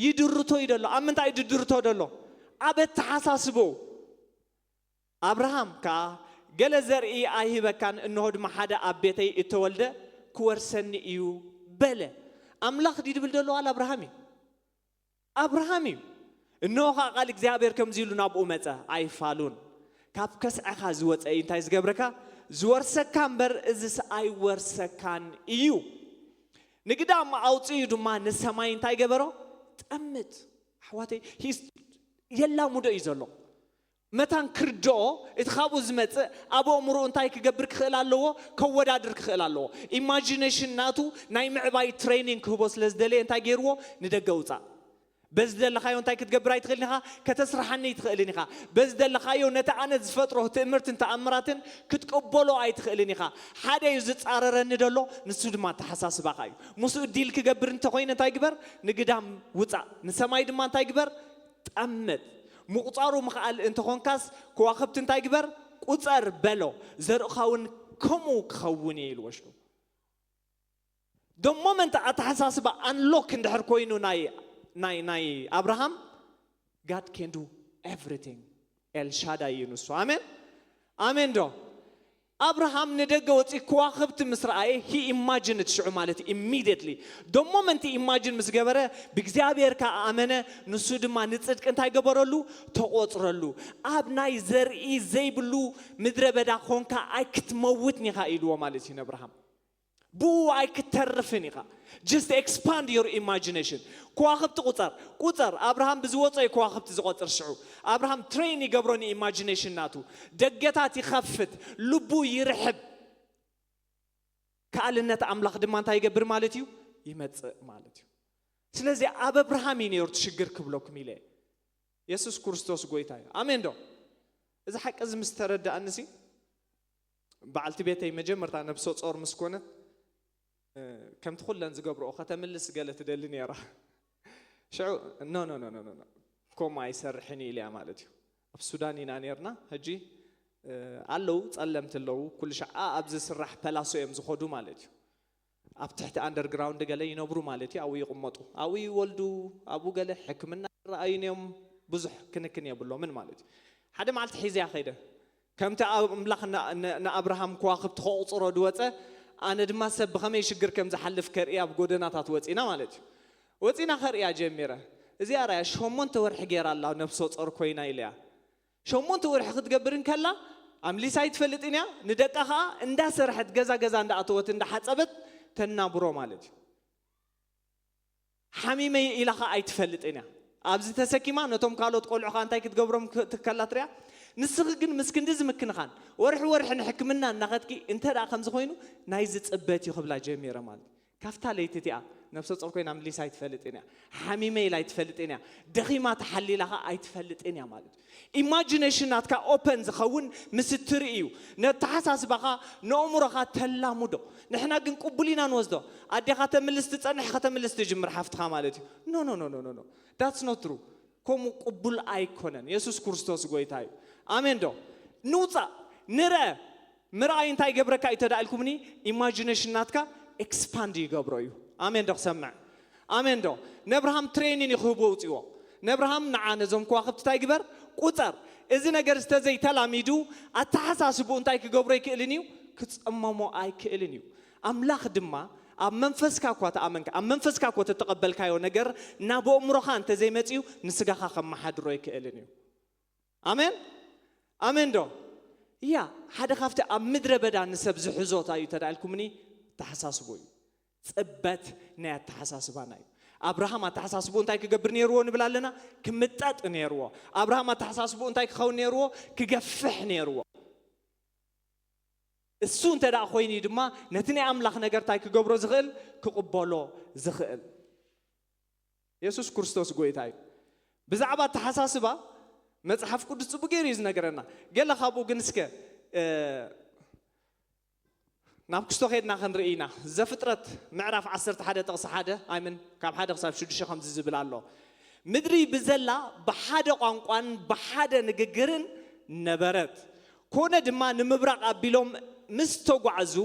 ይድርቶ እዩ ደሎ። ኣብ ምንታይ ድድርቶ ደሎ? ኣብ ኣተሓሳስቦ። ኣብርሃም ከኣ ገለ ዘርኢ ኣይህበካን፣ እንሆ ድማ ሓደ ኣብ ቤተይ እተወልደ ክወርሰኒ እዩ በለ። ኣምላኽ ድዩ ድብል ደሎ? ኣል ኣብርሃም እዩ። ኣብርሃም እዩ። እንሆ ኸዓ ቃል እግዚኣብሔር ከምዚ ኢሉ ናብኡ መጸ፣ ኣይፋሉን። ካብ ከስዐኻ ዝወጸ እዩ እንታይ ዝገብረካ? ዝወርሰካ እምበር እዝስ ኣይወርሰካን እዩ። ንግዳም ኣውፅኡ ድማ ንሰማይ እንታይ ገበሮ? ጠምት። ኣሕዋተይ ሂስ የላሙዶ እዩ ዘሎ። መታን ክርድኦ እቲ ካብኡ ዝመጽእ ኣብ ኣእምሮኡ እንታይ ክገብር ክኽእል ኣለዎ? ከወዳድር ክኽእል ኣለዎ። ኢማጂኔሽን ናቱ ናይ ምዕባይ ትሬኒንግ ክህቦ ስለ ዝደለየ እንታይ ገይርዎ? ንደገ ውጻእ። በዚ ዘለኻዮ እንታይ ክትገብር ኣይትኽእልን ኢኻ? ከተስርሓኒ ኣይትኽእልን ኢኻ። በዚ ዘለኻዮ ነቲ ኣነ ዝፈጥሮ ትእምርትን ተኣምራትን ክትቅበሎ ኣይትኽእልን ኢኻ። ሓደ እዩ ዝጻረረኒ ደሎ፣ ንሱ ድማ ኣተሓሳስባኻ እዩ። ምስኡ ዲል ክገብር እንተኾይነ እንታይ ግበር? ንግዳም ውጻእ። ንሰማይ ድማ እንታይ ግበር? ጠምት። ምቑጻሩ ምኽኣል እንተኾንካስ ከዋኽብቲ እንታይ ግበር? ቁጸር በሎ። ዘርእኻ እውን ከምኡ ክኸውን እየ ኢልዎ ሽዑ። ደሞ መንተ ኣተሓሳስባ ኣንሎክ እንድሕር ኮይኑ ናይ ናይ ናይ ኣብርሃም God can do everything። ኤልሻዳይ እዩ ንሱ። ኣሜን ኣሜን ዶ? ኣብርሃም ንደገ ወፂ ከዋኽብቲ ምስ ረኣየ he imagined ሽዑ ማለት እዩ immediately the moment imagine ምስ ገበረ ብእግዚኣብሔር ከዓ ኣመነ። ንሱ ድማ ንፅድቂ እንታይ ገበረሉ? ተቆፅረሉ። ኣብ ናይ ዘርኢ ዘይብሉ ምድረ በዳ ኮንካ ኣይክትመውትን ኢኻ ኢልዎ ማለት እዩ ንኣብርሃም። ብኡ ኣይክተርፍን ኢኻ። Just expand your imagination። ከዋኽብቲ ቁፀር ቁፀር ኣብርሃም ብዝወፀ እዩ ከዋኽብቲ ዝቆፅር ሽዑ ኣብርሃም train ይገብሮ ን imagination ናቱ። ደገታት ይኸፍት። ልቡ ይርሕብ። ከኣልነት ኣምላኽ ድማ እንታይ ይገብር ማለት እዩ? ይመፅእ ማለት እዩ። ስለዚ ኣብ ኣብርሃም እዩ ነይሩ እቲ ሽግር ክብለኩም ኢለ የሱስ ክርስቶስ ጎይታ እዩ። ኣሜን ዶ? እዚ ሓቂ እዚ ምስ ተረዳእንሲ በዓልቲ ቤተይ መጀመርታ ነብሰ ጾር ምስ ኮነት ከምቲ ኩለን ዝገብርኦ ከተምልስ ገለ ትደሊ ነይራ። ሽዑ no no no no no ከምኡ ኣይሰርሕን እዩ ኢልያ ማለት እዩ። ኣብ ሱዳን ኢና ነርና። ሕጂ ኣለዉ ጸለምቲ ኣለዉ ኩሉ ሻዓ ኣብዚ ስራሕ ፐላሶ እዮም ዝኸዱ ማለት እዩ። ኣብ ትሕቲ underground ገለ ይነብሩ ማለት እዩ። ኣብኡ ይቕመጡ፣ ኣብኡ ይወልዱ፣ ኣብኡ ገለ ሕክምና ይረኣዩን እዮም። ብዙሕ ክንክን የብሎምን ማለት እዩ። ሓደ መዓልቲ ሒዘያ ከይደ። ከምቲ ኣምላኽ ንኣብርሃም ከዋኽብቲ ከቑጽሮ ዝወጸ ኣነ ድማ ሰብ ብኸመይ ሽግር ከም ዝሓልፍ ከርኢ ኣብ ጎደናታት ወጺና ማለት እዩ። ወጺና ከርእያ ጀሚረ። እዚኣ ራያ ሸሞንተ ወርሒ ገይራ ኣላ ነብሰ ጾር ኮይና ኢለያ። ሸሞንተ ወርሒ ክትገብር እንከላ ኣምሊሳ ኣይትፈልጥን እያ። ንደቃ ኸዓ እንዳሰርሐት ገዛ ገዛ እንዳኣተወት እንዳሓጸበት ተናብሮ ማለት እዩ። ሓሚመ ኢላ ኸዓ ኣይትፈልጥን እያ። ኣብዚ ተሰኪማ ነቶም ካልኦት ቆልዑ ኸዓ እንታይ ክትገብሮም ትከላ ትሪያ። ንስኺ ግን ምስ ክንዲ ዝምክንኻን ወርሒ ወርሒ ንሕክምና እናኸድኪ እንተ ደኣ ከምዚ ኮይኑ ናይዚ ጽበት እዩ ክብላ ጀሚረ ማለት እዩ። ካብታ ለይቲ እቲኣ ነብሰ ጾር ኮይና ምሊሳ ኣይትፈልጥን እያ። ሓሚመ ኢላ ኣይትፈልጥን እያ። ደኺማ ተሓሊላ ኸዓ ኣይትፈልጥን እያ ማለት እዩ። Imagination ናትካ open ዝኸውን ምስ እትርኢ እዩ። ነተሓሳስባኻ ንእምሮኻ ተላሙዶ። ንሕና ግን ቅቡል ኢና ንወስዶ። ኣዴኻ ተምልስ ትጸንሕ ከተምልስ ትጅምር ሓፍትኻ ማለት እዩ። No no no no no no that's not true። ከምኡ ቅቡል ኣይኮነን። የሱስ ክርስቶስ ጎይታ እዩ። ኣሜን ዶ? ንውፃእ ንርአ ምርኣይ እንታይ ይገብረካ እዩ ተዳኢልኩምኒ? Imagination ናትካ expand ይገብሮ እዩ። ኣሜን ዶ ክሰምዕ? ኣሜን ዶ? ነብርሃም training እዩ ክህቦ ውፅዎ። ነብርሃም ንዓ ነዞም ከዋኽብቲ እንታይ ግበር? ቁፀር። እዚ ነገር ዝተዘይተላሚዱ ኣተሓሳስቡ እንታይ ክገብሮ ኣይክእልን እዩ? ክፀመሞ ኣይክእልን እዩ። ኣምላኽ ድማ ኣብ መንፈስካ እኳ ተኣመንካ ኣብ መንፈስካ እኮ ተተቐበልካዮ ነገር ናብ ኣእምሮኻ እንተዘይመፅዩ ንስጋኻ ከመሓድሮ ኣይክእልን እዩ። ኣሜን ኣሜን ዶ? እያ ሓደ ካብቲ ኣብ ምድረ በዳ ንሰብ ዝሕዞ እንታይ እዩ ተዳልኩምኒ? ተሓሳስቦ እዩ። ፅበት ናይ ኣተሓሳስባና እዩ። ኣብርሃም ኣተሓሳስቦ እንታይ ክገብር ነይርዎ ንብል ኣለና? ክምጠጥ ነይርዎ። ኣብርሃም ኣተሓሳስቦ እንታይ ክኸውን ነይርዎ? ክገፍሕ ነይርዎ። እሱ እንተ ደኣ ኮይኑ ድማ ነቲ ናይ ኣምላኽ ነገር እንታይ ክገብሮ ዝኽእል? ክቕበሎ ዝኽእል። የሱስ ክርስቶስ ጎይታ እዩ። ብዛዕባ ኣተሓሳስባ መጽሓፍ ቅዱስ ጽቡቅ ገይሩ እዩ ዝነገረና። ገለ ካብኡ ግን እስከ ናብ ክስቶ ከድና ክንርኢ ኢና። ዘፍጥረት ምዕራፍ ዓሰርተ ሓደ ጥቕሲ ሓደ ኣይምን ካብ ሓደ ክሳብ ሽዱሽተ ከምዚ ዝብል ኣሎ። ምድሪ ብዘላ ብሓደ ቋንቋን ብሓደ ንግግርን ነበረት። ኮነ ድማ ንምብራቕ ኣቢሎም ምስ ተጓዕዙ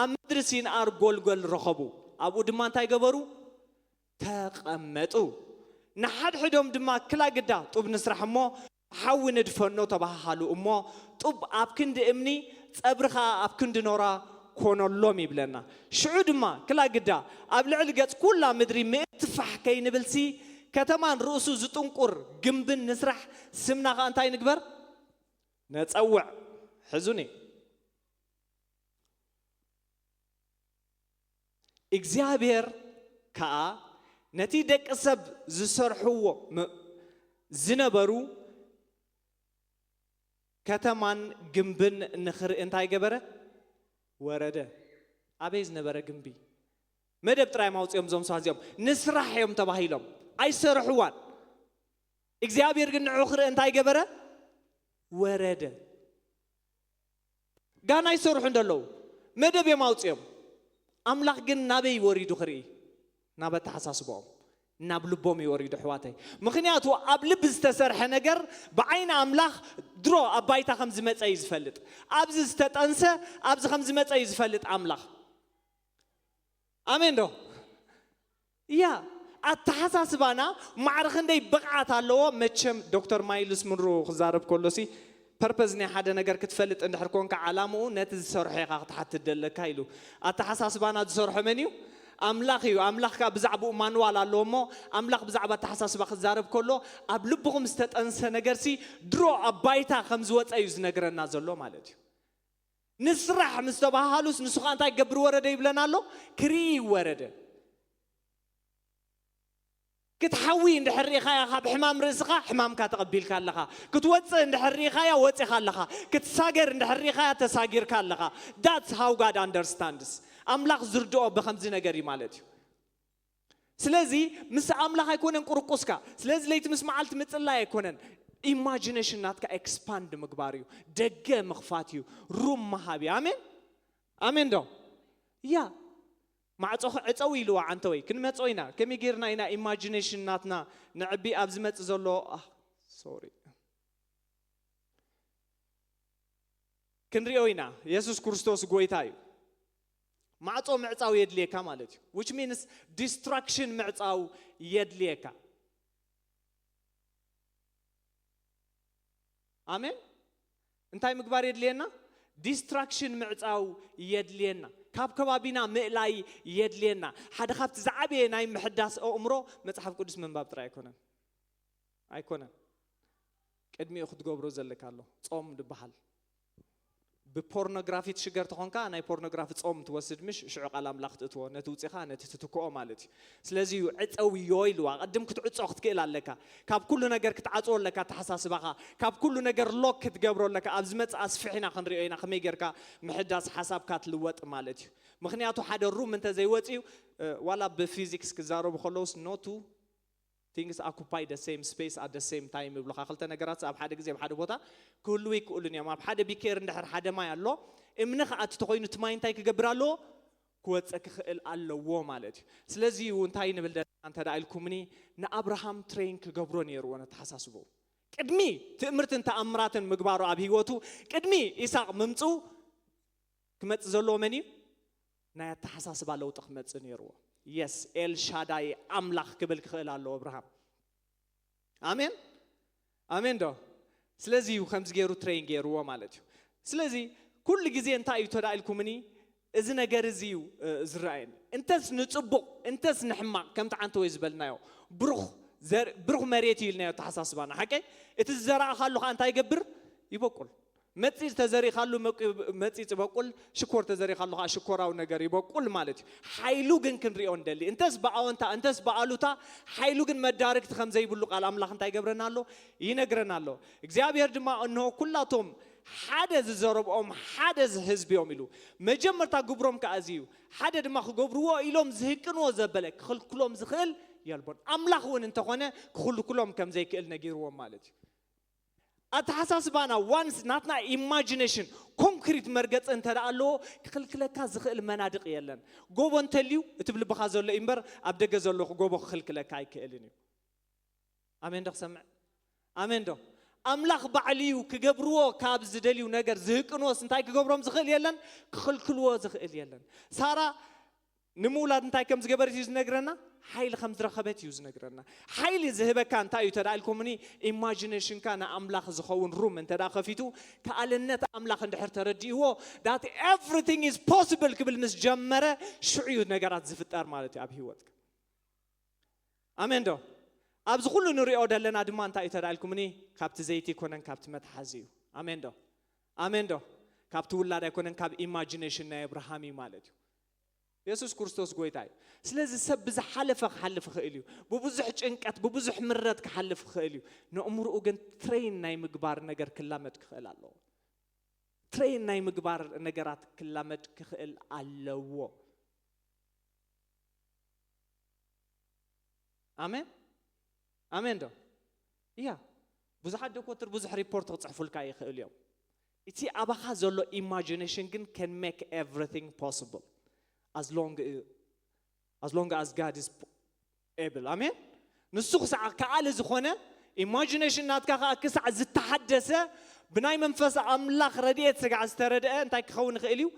ኣብ ምድሪ ሲንኣር ጎልጎል ረኸቡ። ኣብኡ ድማ እንታይ ገበሩ? ተቐመጡ። ንሓድሕዶም ድማ ክላ ግዳ ጡብ ንስራሕ እሞ ሓዊ ንድፈኖ ተባሃሃሉ እሞ ጡብ ኣብ ክንዲ እምኒ ጸብሪ ኸኣ ኣብ ክንዲ ኖራ ኮነሎም ይብለና። ሽዑ ድማ ክላ ግዳ ኣብ ልዕሊ ገጽ ኩላ ምድሪ ምእንቲ ፋሕ ከይንብልሲ ከተማን ርእሱ ዝጥንቁር ግምብን ንስራሕ ስምና ኸኣ እንታይ ንግበር? ነጸውዕ። ሕዙኒ። እግዚኣብሔር ከኣ ነቲ ደቂ ሰብ ዝሰርሕዎ ዝነበሩ ከተማን ግምብን ንኽርኢ እንታይ ገበረ? ወረደ። ኣበይ ዝነበረ ግምቢ? መደብ ጥራይ ማውፅኦም እዞም ሰባት እዚኦም ንስራሕ እዮም ተባሂሎም ኣይሰርሕዋን። እግዚኣብሔር ግን ንዑ ክርኢ እንታይ ገበረ? ወረደ። ጋና ይሰርሑ እንደለዉ መደብ እዮም ኣውፅኦም። ኣምላኽ ግን ናበይ ወሪዱ ክርኢ? ናብ ኣተሓሳስቦኦም ናብ ልቦም እዩ ወሪዱ ኣሕዋተይ። ምኽንያቱ ኣብ ልቢ ዝተሰርሐ ነገር ብዓይኒ ኣምላኽ ድሮ ኣብ ባይታ ከም ዝመፀ እዩ ዝፈልጥ። ኣብዚ ዝተጠንሰ ኣብዚ ከም ዝመፀ እዩ ዝፈልጥ ኣምላኽ። ኣሜን ዶ? እያ። ኣተሓሳስባና ማዕረ ክንደይ ብቕዓት ኣለዎ? መቸም ዶክተር ማይልስ ምንሮ ክዛረብ ከሎሲ ፐርፐዝ ናይ ሓደ ነገር ክትፈልጥ እንድሕር ኮንካ፣ ዓላምኡ ነቲ ዝሰርሖ ኢኻ ክትሓትት ደለካ ኢሉ። ኣተሓሳስባና ዝሰርሖ መን እዩ? ኣምላኽ እዩ። ኣምላኽ ከኣ ብዛዕባኡ ማንዋል ኣለዎ እሞ፣ ኣምላኽ ብዛዕባ ኣተሓሳስባ ክዛረብ ከሎ፣ ኣብ ልብኹም ዝተጠንሰ ነገርሲ ድሮ ኣብ ባይታ ከም ዝወጸ እዩ ዝነግረና ዘሎ ማለት እዩ። ንስራሕ ምስ ተባሃሉስ፣ ንሱ ኸኣ እንታይ ክገብር ወረደ ይብለና ኣሎ? ክርኢ ወረደ። ክትሓዊ እንድሕር ርኢኻያ፣ ካብ ሕማም ርእስኻ ሕማምካ ተቐቢልካ ኣለኻ። ክትወጽእ እንድሕር ርኢኻያ፣ ወጺኻ ኣለኻ። ክትሳገር እንድሕር ርኢኻያ፣ ተሳጊርካ ኣለኻ። That's how God understands. ኣምላኽ ዝርድኦ ብኸምዚ ነገር እዩ ማለት እዩ። ስለዚ ምስ ኣምላኽ ኣይኮነን ቁርቁስካ። ስለዚ ለይቲ ምስ መዓልቲ ምጽላይ ኣይኮነን። ኢማጂኔሽን ናትካ ኤክስፓንድ ምግባር እዩ። ደገ ምኽፋት እዩ። ሩም ምሃብ እዩ። ኣሜን? ኣሜን ዶ? ያ። ማዕጾ ዕጸው ኢልዋ ዓንተወይ። ክንመጾ ኢና። ከመይ ጌርና ኢና ኢማጂኔሽን ናትና ነዕቢ ኣብ ዝመጽእ ዘሎ፣ ኣህ፣ ሶሪ። ክንሪኦ ኢና። የሱስ ክርስቶስ ጎይታ እዩ። ማዕጾ ምዕጻው የድልየካ ማለት እዩ። Which means ዲስትራክሽን ምዕጻው የድልየካ። ኣሜን። እንታይ ምግባር የድልየና? ዲስትራክሽን ምዕጻው የድልየና። ካብ ከባቢና ምእላይ የድልየና። ሓደ ካብቲ ዝዓበየ ናይ ምሕዳስ ኣእምሮ መጽሓፍ ቅዱስ ምንባብ ጥራይ ኣይኮነን። ኣይኮነን። ቅድሚኡ ክትገብሮ ዘለካ ኣሎ። ጾም ዝበሃል። ብፖርኖግራፊ ትሽገር ተኾንካ፣ ናይ ፖርኖግራፊ ጾም ትወስድ ምሽ፣ ሽዑ ቃል ኣምላኽ ትእትዎ፣ ነቲ ውጺኻ፣ ነቲ ትትክኦ ማለት እዩ። ስለዚ እዩ ዕጸውዮ ኢልዋ። ቅድም ክትዕጾ ክትክእል ኣለካ። ካብ ኩሉ ነገር ክትዓጽዎ ኣለካ ኣተሓሳስባኻ። ካብ ኩሉ ነገር ሎክ ክትገብሮ ኣለካ። ኣብ ዝመጽእ ኣስፊሕ ኢና ክንሪኦ ኢና፣ ከመይ ጌርካ ምሕዳስ ሓሳብካ ትልወጥ ማለት እዩ። ምኽንያቱ ሓደ ሩም እንተ ዘይወጽዩ፣ እ፣ ዋላ ብፊዚክስ ክዛረቡ ከለውስ፣ no two things occupy the same space at the same time ይብሉኻ። ክልተ ነገራት ኣብ ሓደ ግዜ ኣብ ሓደ ቦታ ክህልዉ ይክእሉን እዮም። ኣብ ሓደ ቢኬር እንድሕር ሓደ ማይ ኣሎ፣ እምኒ ክኣቲ ተኾይኑ እቲ ማይ እንታይ ክገብር ኣለዎ? ክወጽእ ክኽእል ኣለዎ ማለት እዩ። ስለዚ እዩ እንታይ ንብል ዘለና እንተ ደኣ ኢልኩምኒ፣ ንኣብርሃም ትሬን ክገብሮ ነይርዎ ነተሓሳስቦ። ቅድሚ ትእምርትን ተኣምራትን ምግባሩ ኣብ ህይወቱ፣ ቅድሚ ኢሳቕ ምምጽኡ ክመጽእ ዘለዎ መን እዩ? ናይ ኣተሓሳስባ ለውጢ ክመጽእ ነይርዎ። የስ፣ ኤልሻዳይ ኣምላኽ ክብል ክኽእል ኣለዎ ኣብርሃም። ኣሜን? ኣሜን ዶ? ስለዚ እዩ ከምዚ ገይሩ ትሬን ገይርዎ ማለት እዩ። ስለዚ ኩሉ ግዜ እንታይ እዩ ተዳ ኢልኩምኒ፣ እዚ ነገር እዚ እዩ፣ እ፣ ዝረኣየኒ። እንተስ ንጽቡቕ፣ እንተስ ንሕማቕ፣ ከምቲ ዓንተወይ ዝበልናዮ፣ ብሩኽ ዘር-፣ ብሩኽ መሬት እዩ ኢልናዮ ኣተሓሳስባና። ሓቀይ? እቲ ዝዘራእኻሉ ኸኣ እንታይ ይገብር? ይበቁል። መጺጽ ተዘሪኻሉ መቂ-፣ መጺጽ ይበቁል፣ ሽኮር ተዘሪኻሉ ኸኣ ሽኮራዊ ነገር ይበቁል ማለት እዩ። ሓይሉ ግን ክንሪኦ ንደሊ። እንተስ ብኣወንታ፣ እንተስ ብኣሉታ፣ ሓይሉ ግን መዳርግቲ ከም ዘይብሉ ቃል ኣምላኽ እንታይ ይገብረና ኣሎ? ይነግረና ኣሎ። እግዚኣብሔር ድማ፣ "እንሆ ኩላቶም ሓደ ዝዘረብኦም ሓደ ህዝቢ እዮም" ኢሉ። መጀመርታ ግብሮም ከኣ እዚ እዩ። ሓደ ድማ ክገብርዎ ኢሎም ዝህቅንዎ ዘበለ ክኽልክሎም ዝኽእል የልቦን። ኣምላኽ እውን እንተኾነ ክኽልክሎም ከም ዘይክእል ነጊርዎም ማለት እዩ። ኣተሓሳስባና ዋንስ ናትና ኢማጂኔሽን ኮንክሪት መርገጺ እንተ ደኣ ኣለዎ፣ ክኽልክለካ ዝኽእል መናድቕ የለን። ጎቦ እንተልዩ፣ እቲ ብልብኻ ዘሎ እዩ እምበር፣ ኣብ ደገ ዘሎ ጎቦ ክኽልክለካ ኣይክእልን እዩ። ኣሜን ዶ ክሰምዕ? ኣሜን ዶ? ኣምላኽ ባዕሉ እዩ ክገብርዎ ካብ ዝደልዩ ነገር ዝህቅንዎስ እንታይ ክገብሮም ዝኽእል የለን? ክኽልክልዎ ዝኽእል የለን። ሳራ ንምውላድ እንታይ ከም ዝገበረት እዩ ዝነግረና? ሓይሊ ከም ዝረኸበት እዩ ዝነግረና። ሓይሊ ዝህበካ እንታይ እዩ ተዳ ኢልኩምኒ፣ ኢማጂኔሽንካ ንኣምላኽ ዝኸውን ሩም እንተ ደኣ ከፊቱ፣ ከኣልነት ኣምላኽ እንድሕር ተረዲእዎ፣ that everything is possible ክብል ምስ ጀመረ፣ ሽዑ እዩ ነገራት ዝፍጠር ማለት እዩ ኣብ ህይወትካ። ኣሜን ዶ? ኣብዚ ኩሉ ንሪኦ ዘለና ድማ እንታይ እዩ ተዳ ኢልኩምኒ፣ ካብቲ ዘይቲ ይኮነን ካብቲ መትሓዚ እዩ። ኣሜን ዶ? ኣሜን ዶ? ካብቲ ውላድ ኣይኮነን፣ ካብ ኢማጂኔሽን ናይ ኣብርሃም እዩ ማለት እዩ። የሱስ ክርስቶስ ጎይታ እዩ። ስለዚ ሰብ ብዝሓለፈ ክሓልፍ ይኽእል እዩ። ብብዙሕ ጭንቀት፣ ብብዙሕ ምረት ክሓልፍ ይኽእል እዩ። ነእምርኡ ግን ትሬን ናይ ምግባር ነገር ክላመድ ክኽእል ኣለዎ። ትሬን ናይ ምግባር ነገራት ክላመድ ክኽእል ኣለዎ። ኣሜን? ኣሜን ዶ? እያ። ብዙሓት ዶኮትር ብዙሕ ሪፖርት ክጽሕፉልካ ይኽእል እዮም። እቲ ኣባኻ ዘሎ ኢማጂኔሽን ግን can make everything possible as long, as long as God is able። ኣሜን? ንሱ ክሳዕ ከኣሊ ዝኾነ፣ ኢማጂኔሽን ናትካ ከኣ ክሳዕ ዝተሓደሰ፣ ብናይ መንፈስ ኣምላኽ ረድኤት ስጋዕ ዝተረድአ እንታይ ክኸውን ይኽእል እዩ?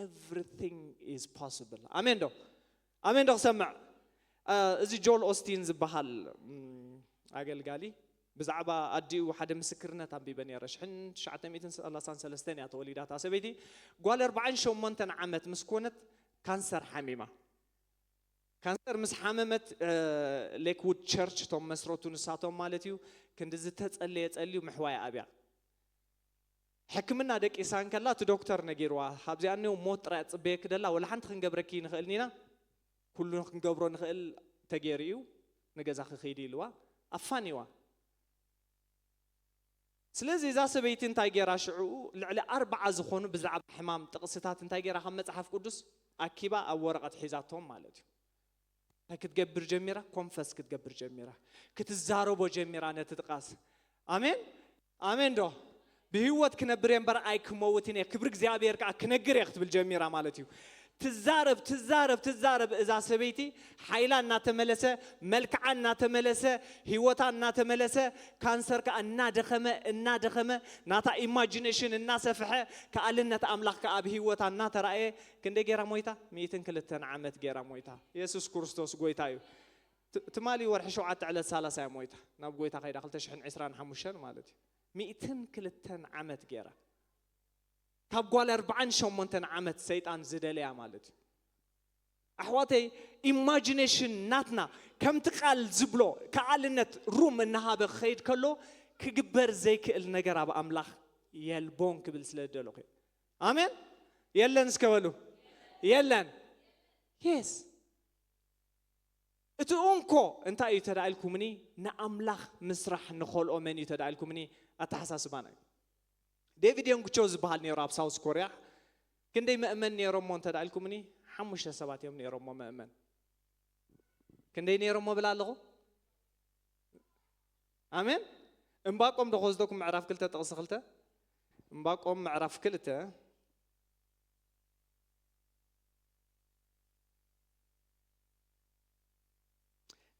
Everything is possible። ኣሜን ዶ? ኣሜን ዶ ክሰምዕ? እ፣ እዚ ጆል ኦስቲን ዝበሃል፣ ም፣ ኣገልጋሊ ብዛዕባ ኣዲኡ ሓደ ምስክርነት ኣንቢበ ነይረ። ሽሕን ትሽዓተ ሚእትን ሰላሳን ሰለስተን እያ ተወሊዳ እታ ሰበይቲ። ጓል ኣርባዓን ሸሞንተን ዓመት ምስ ኮነት ካንሰር ሓሚማ። ካንሰር ምስ ሓመመት፣ እ፣ ሌክውድ ቸርች እቶም መስረቱ ንሳቶም ማለት እዩ፣ ክንዲ ዝተጸለየ ጸልዩ ምሕዋይ ኣብያ። ሕክምና ደቂሳ እንከላ እቲ ዶክተር ነጊርዋ፣ ካብዚኣ እኒኦ ሞት ጥራይ ኣጽበየኪ ደላ፣ ወላ ሓንቲ ክንገብረኪ ንኽእል ኢና፣ ኩሉ ክንገብሮ ንኽእል ተገይሩ እዩ፣ ንገዛ ክኸይድ ኢልዋ፣ ኣፋንዋ። ስለዚ እዛ ሰበይቲ እንታይ ገይራ ሽዑ፣ ልዕሊ ኣርባዓ ዝኾኑ ብዛዕባ ሕማም ጥቕስታት እንታይ ገይራ ካብ መጽሓፍ ቅዱስ ኣኪባ ኣብ ወረቐት ሒዛቶም ማለት እዩ። እንታይ ክትገብር ጀሚራ? ኮንፈስ ክትገብር ጀሚራ። ክትዛረቦ ጀሚራ ነቲ ጥቓስ። ኣሜን፣ ኣሜን ዶ? ብህይወት ክነብር እየ እምበር ኣይክመውትን እየ፣ ክብሪ እግዚኣብሔር ከዓ ክነግር እየ ክትብል ጀሚራ ማለት እዩ። ትዛረብ፣ ትዛረብ፣ ትዛረብ። እዛ ሰበይቲ ሓይላ እናተመለሰ፣ መልክዓ እናተመለሰ፣ ህይወታ እናተመለሰ፣ ካንሰር ከዓ እናደኸመ፣ እናደኸመ፣ ናታ ኢማጂኔሽን እናሰፍሐ፣ ከኣልነት ኣምላኽ ከዓ ኣብ ህይወታ እናተራእየ፣ ክንደይ ገይራ ሞይታ? ሚእትን ክልተን ዓመት ገይራ ሞይታ። የሱስ ክርስቶስ ጎይታ እዩ። ት-፣ ትማሊ ወርሒ ሸውዓተ ዕለት ሰላሳ እያ ሞይታ። ናብ ጎይታ ከይዳ ክልተ ሽሕን ዕስራን ሓሙሽተን ማለት እዩ። ሚእትን ክልተን ዓመት ገይራ። ካብ ጓል ኣርባዓን ሸሞንተን ዓመት ሰይጣን ዝደለያ ማለት እዩ። ኣሕዋተይ፣ ኢማጂኔሽን ናትና ከምቲ ቃል ዝብሎ ከኣልነት ሩም እናሃበ ክኸይድ ከሎ ክግበር ዘይክእል ነገር ኣብ ኣምላኽ የልቦን ክብል ስለ ዝደለኹ እዩ። ኣሜን። የለን እስከ በሉ። የለን። የስ። እቲ እንኮ እንታይ እዩ ተዳኢልኩምኒ? ንኣምላኽ ምስራሕ ንኸልኦ መን እዩ ተዳኢልኩምኒ? ኣተሓሳስባና እዩ። ዴቪድ ዮንግቾ ዝበሃል ነይሩ ኣብ ሳውስ ኮርያ። ክንደይ መእመን ነይሮሞ እንተ ደኣ ኢልኩምኒ? ሓሙሽተ ሰባት እዮም ነይሮሞ መእመን። ክንደይ ነይሮሞ ብል ኣለኹ? ኣሜን። እምባቆም ዶ ክወስደኩም ምዕራፍ ክልተ ጥቕሲ ክልተ? እምባቆም ምዕራፍ ክልተ።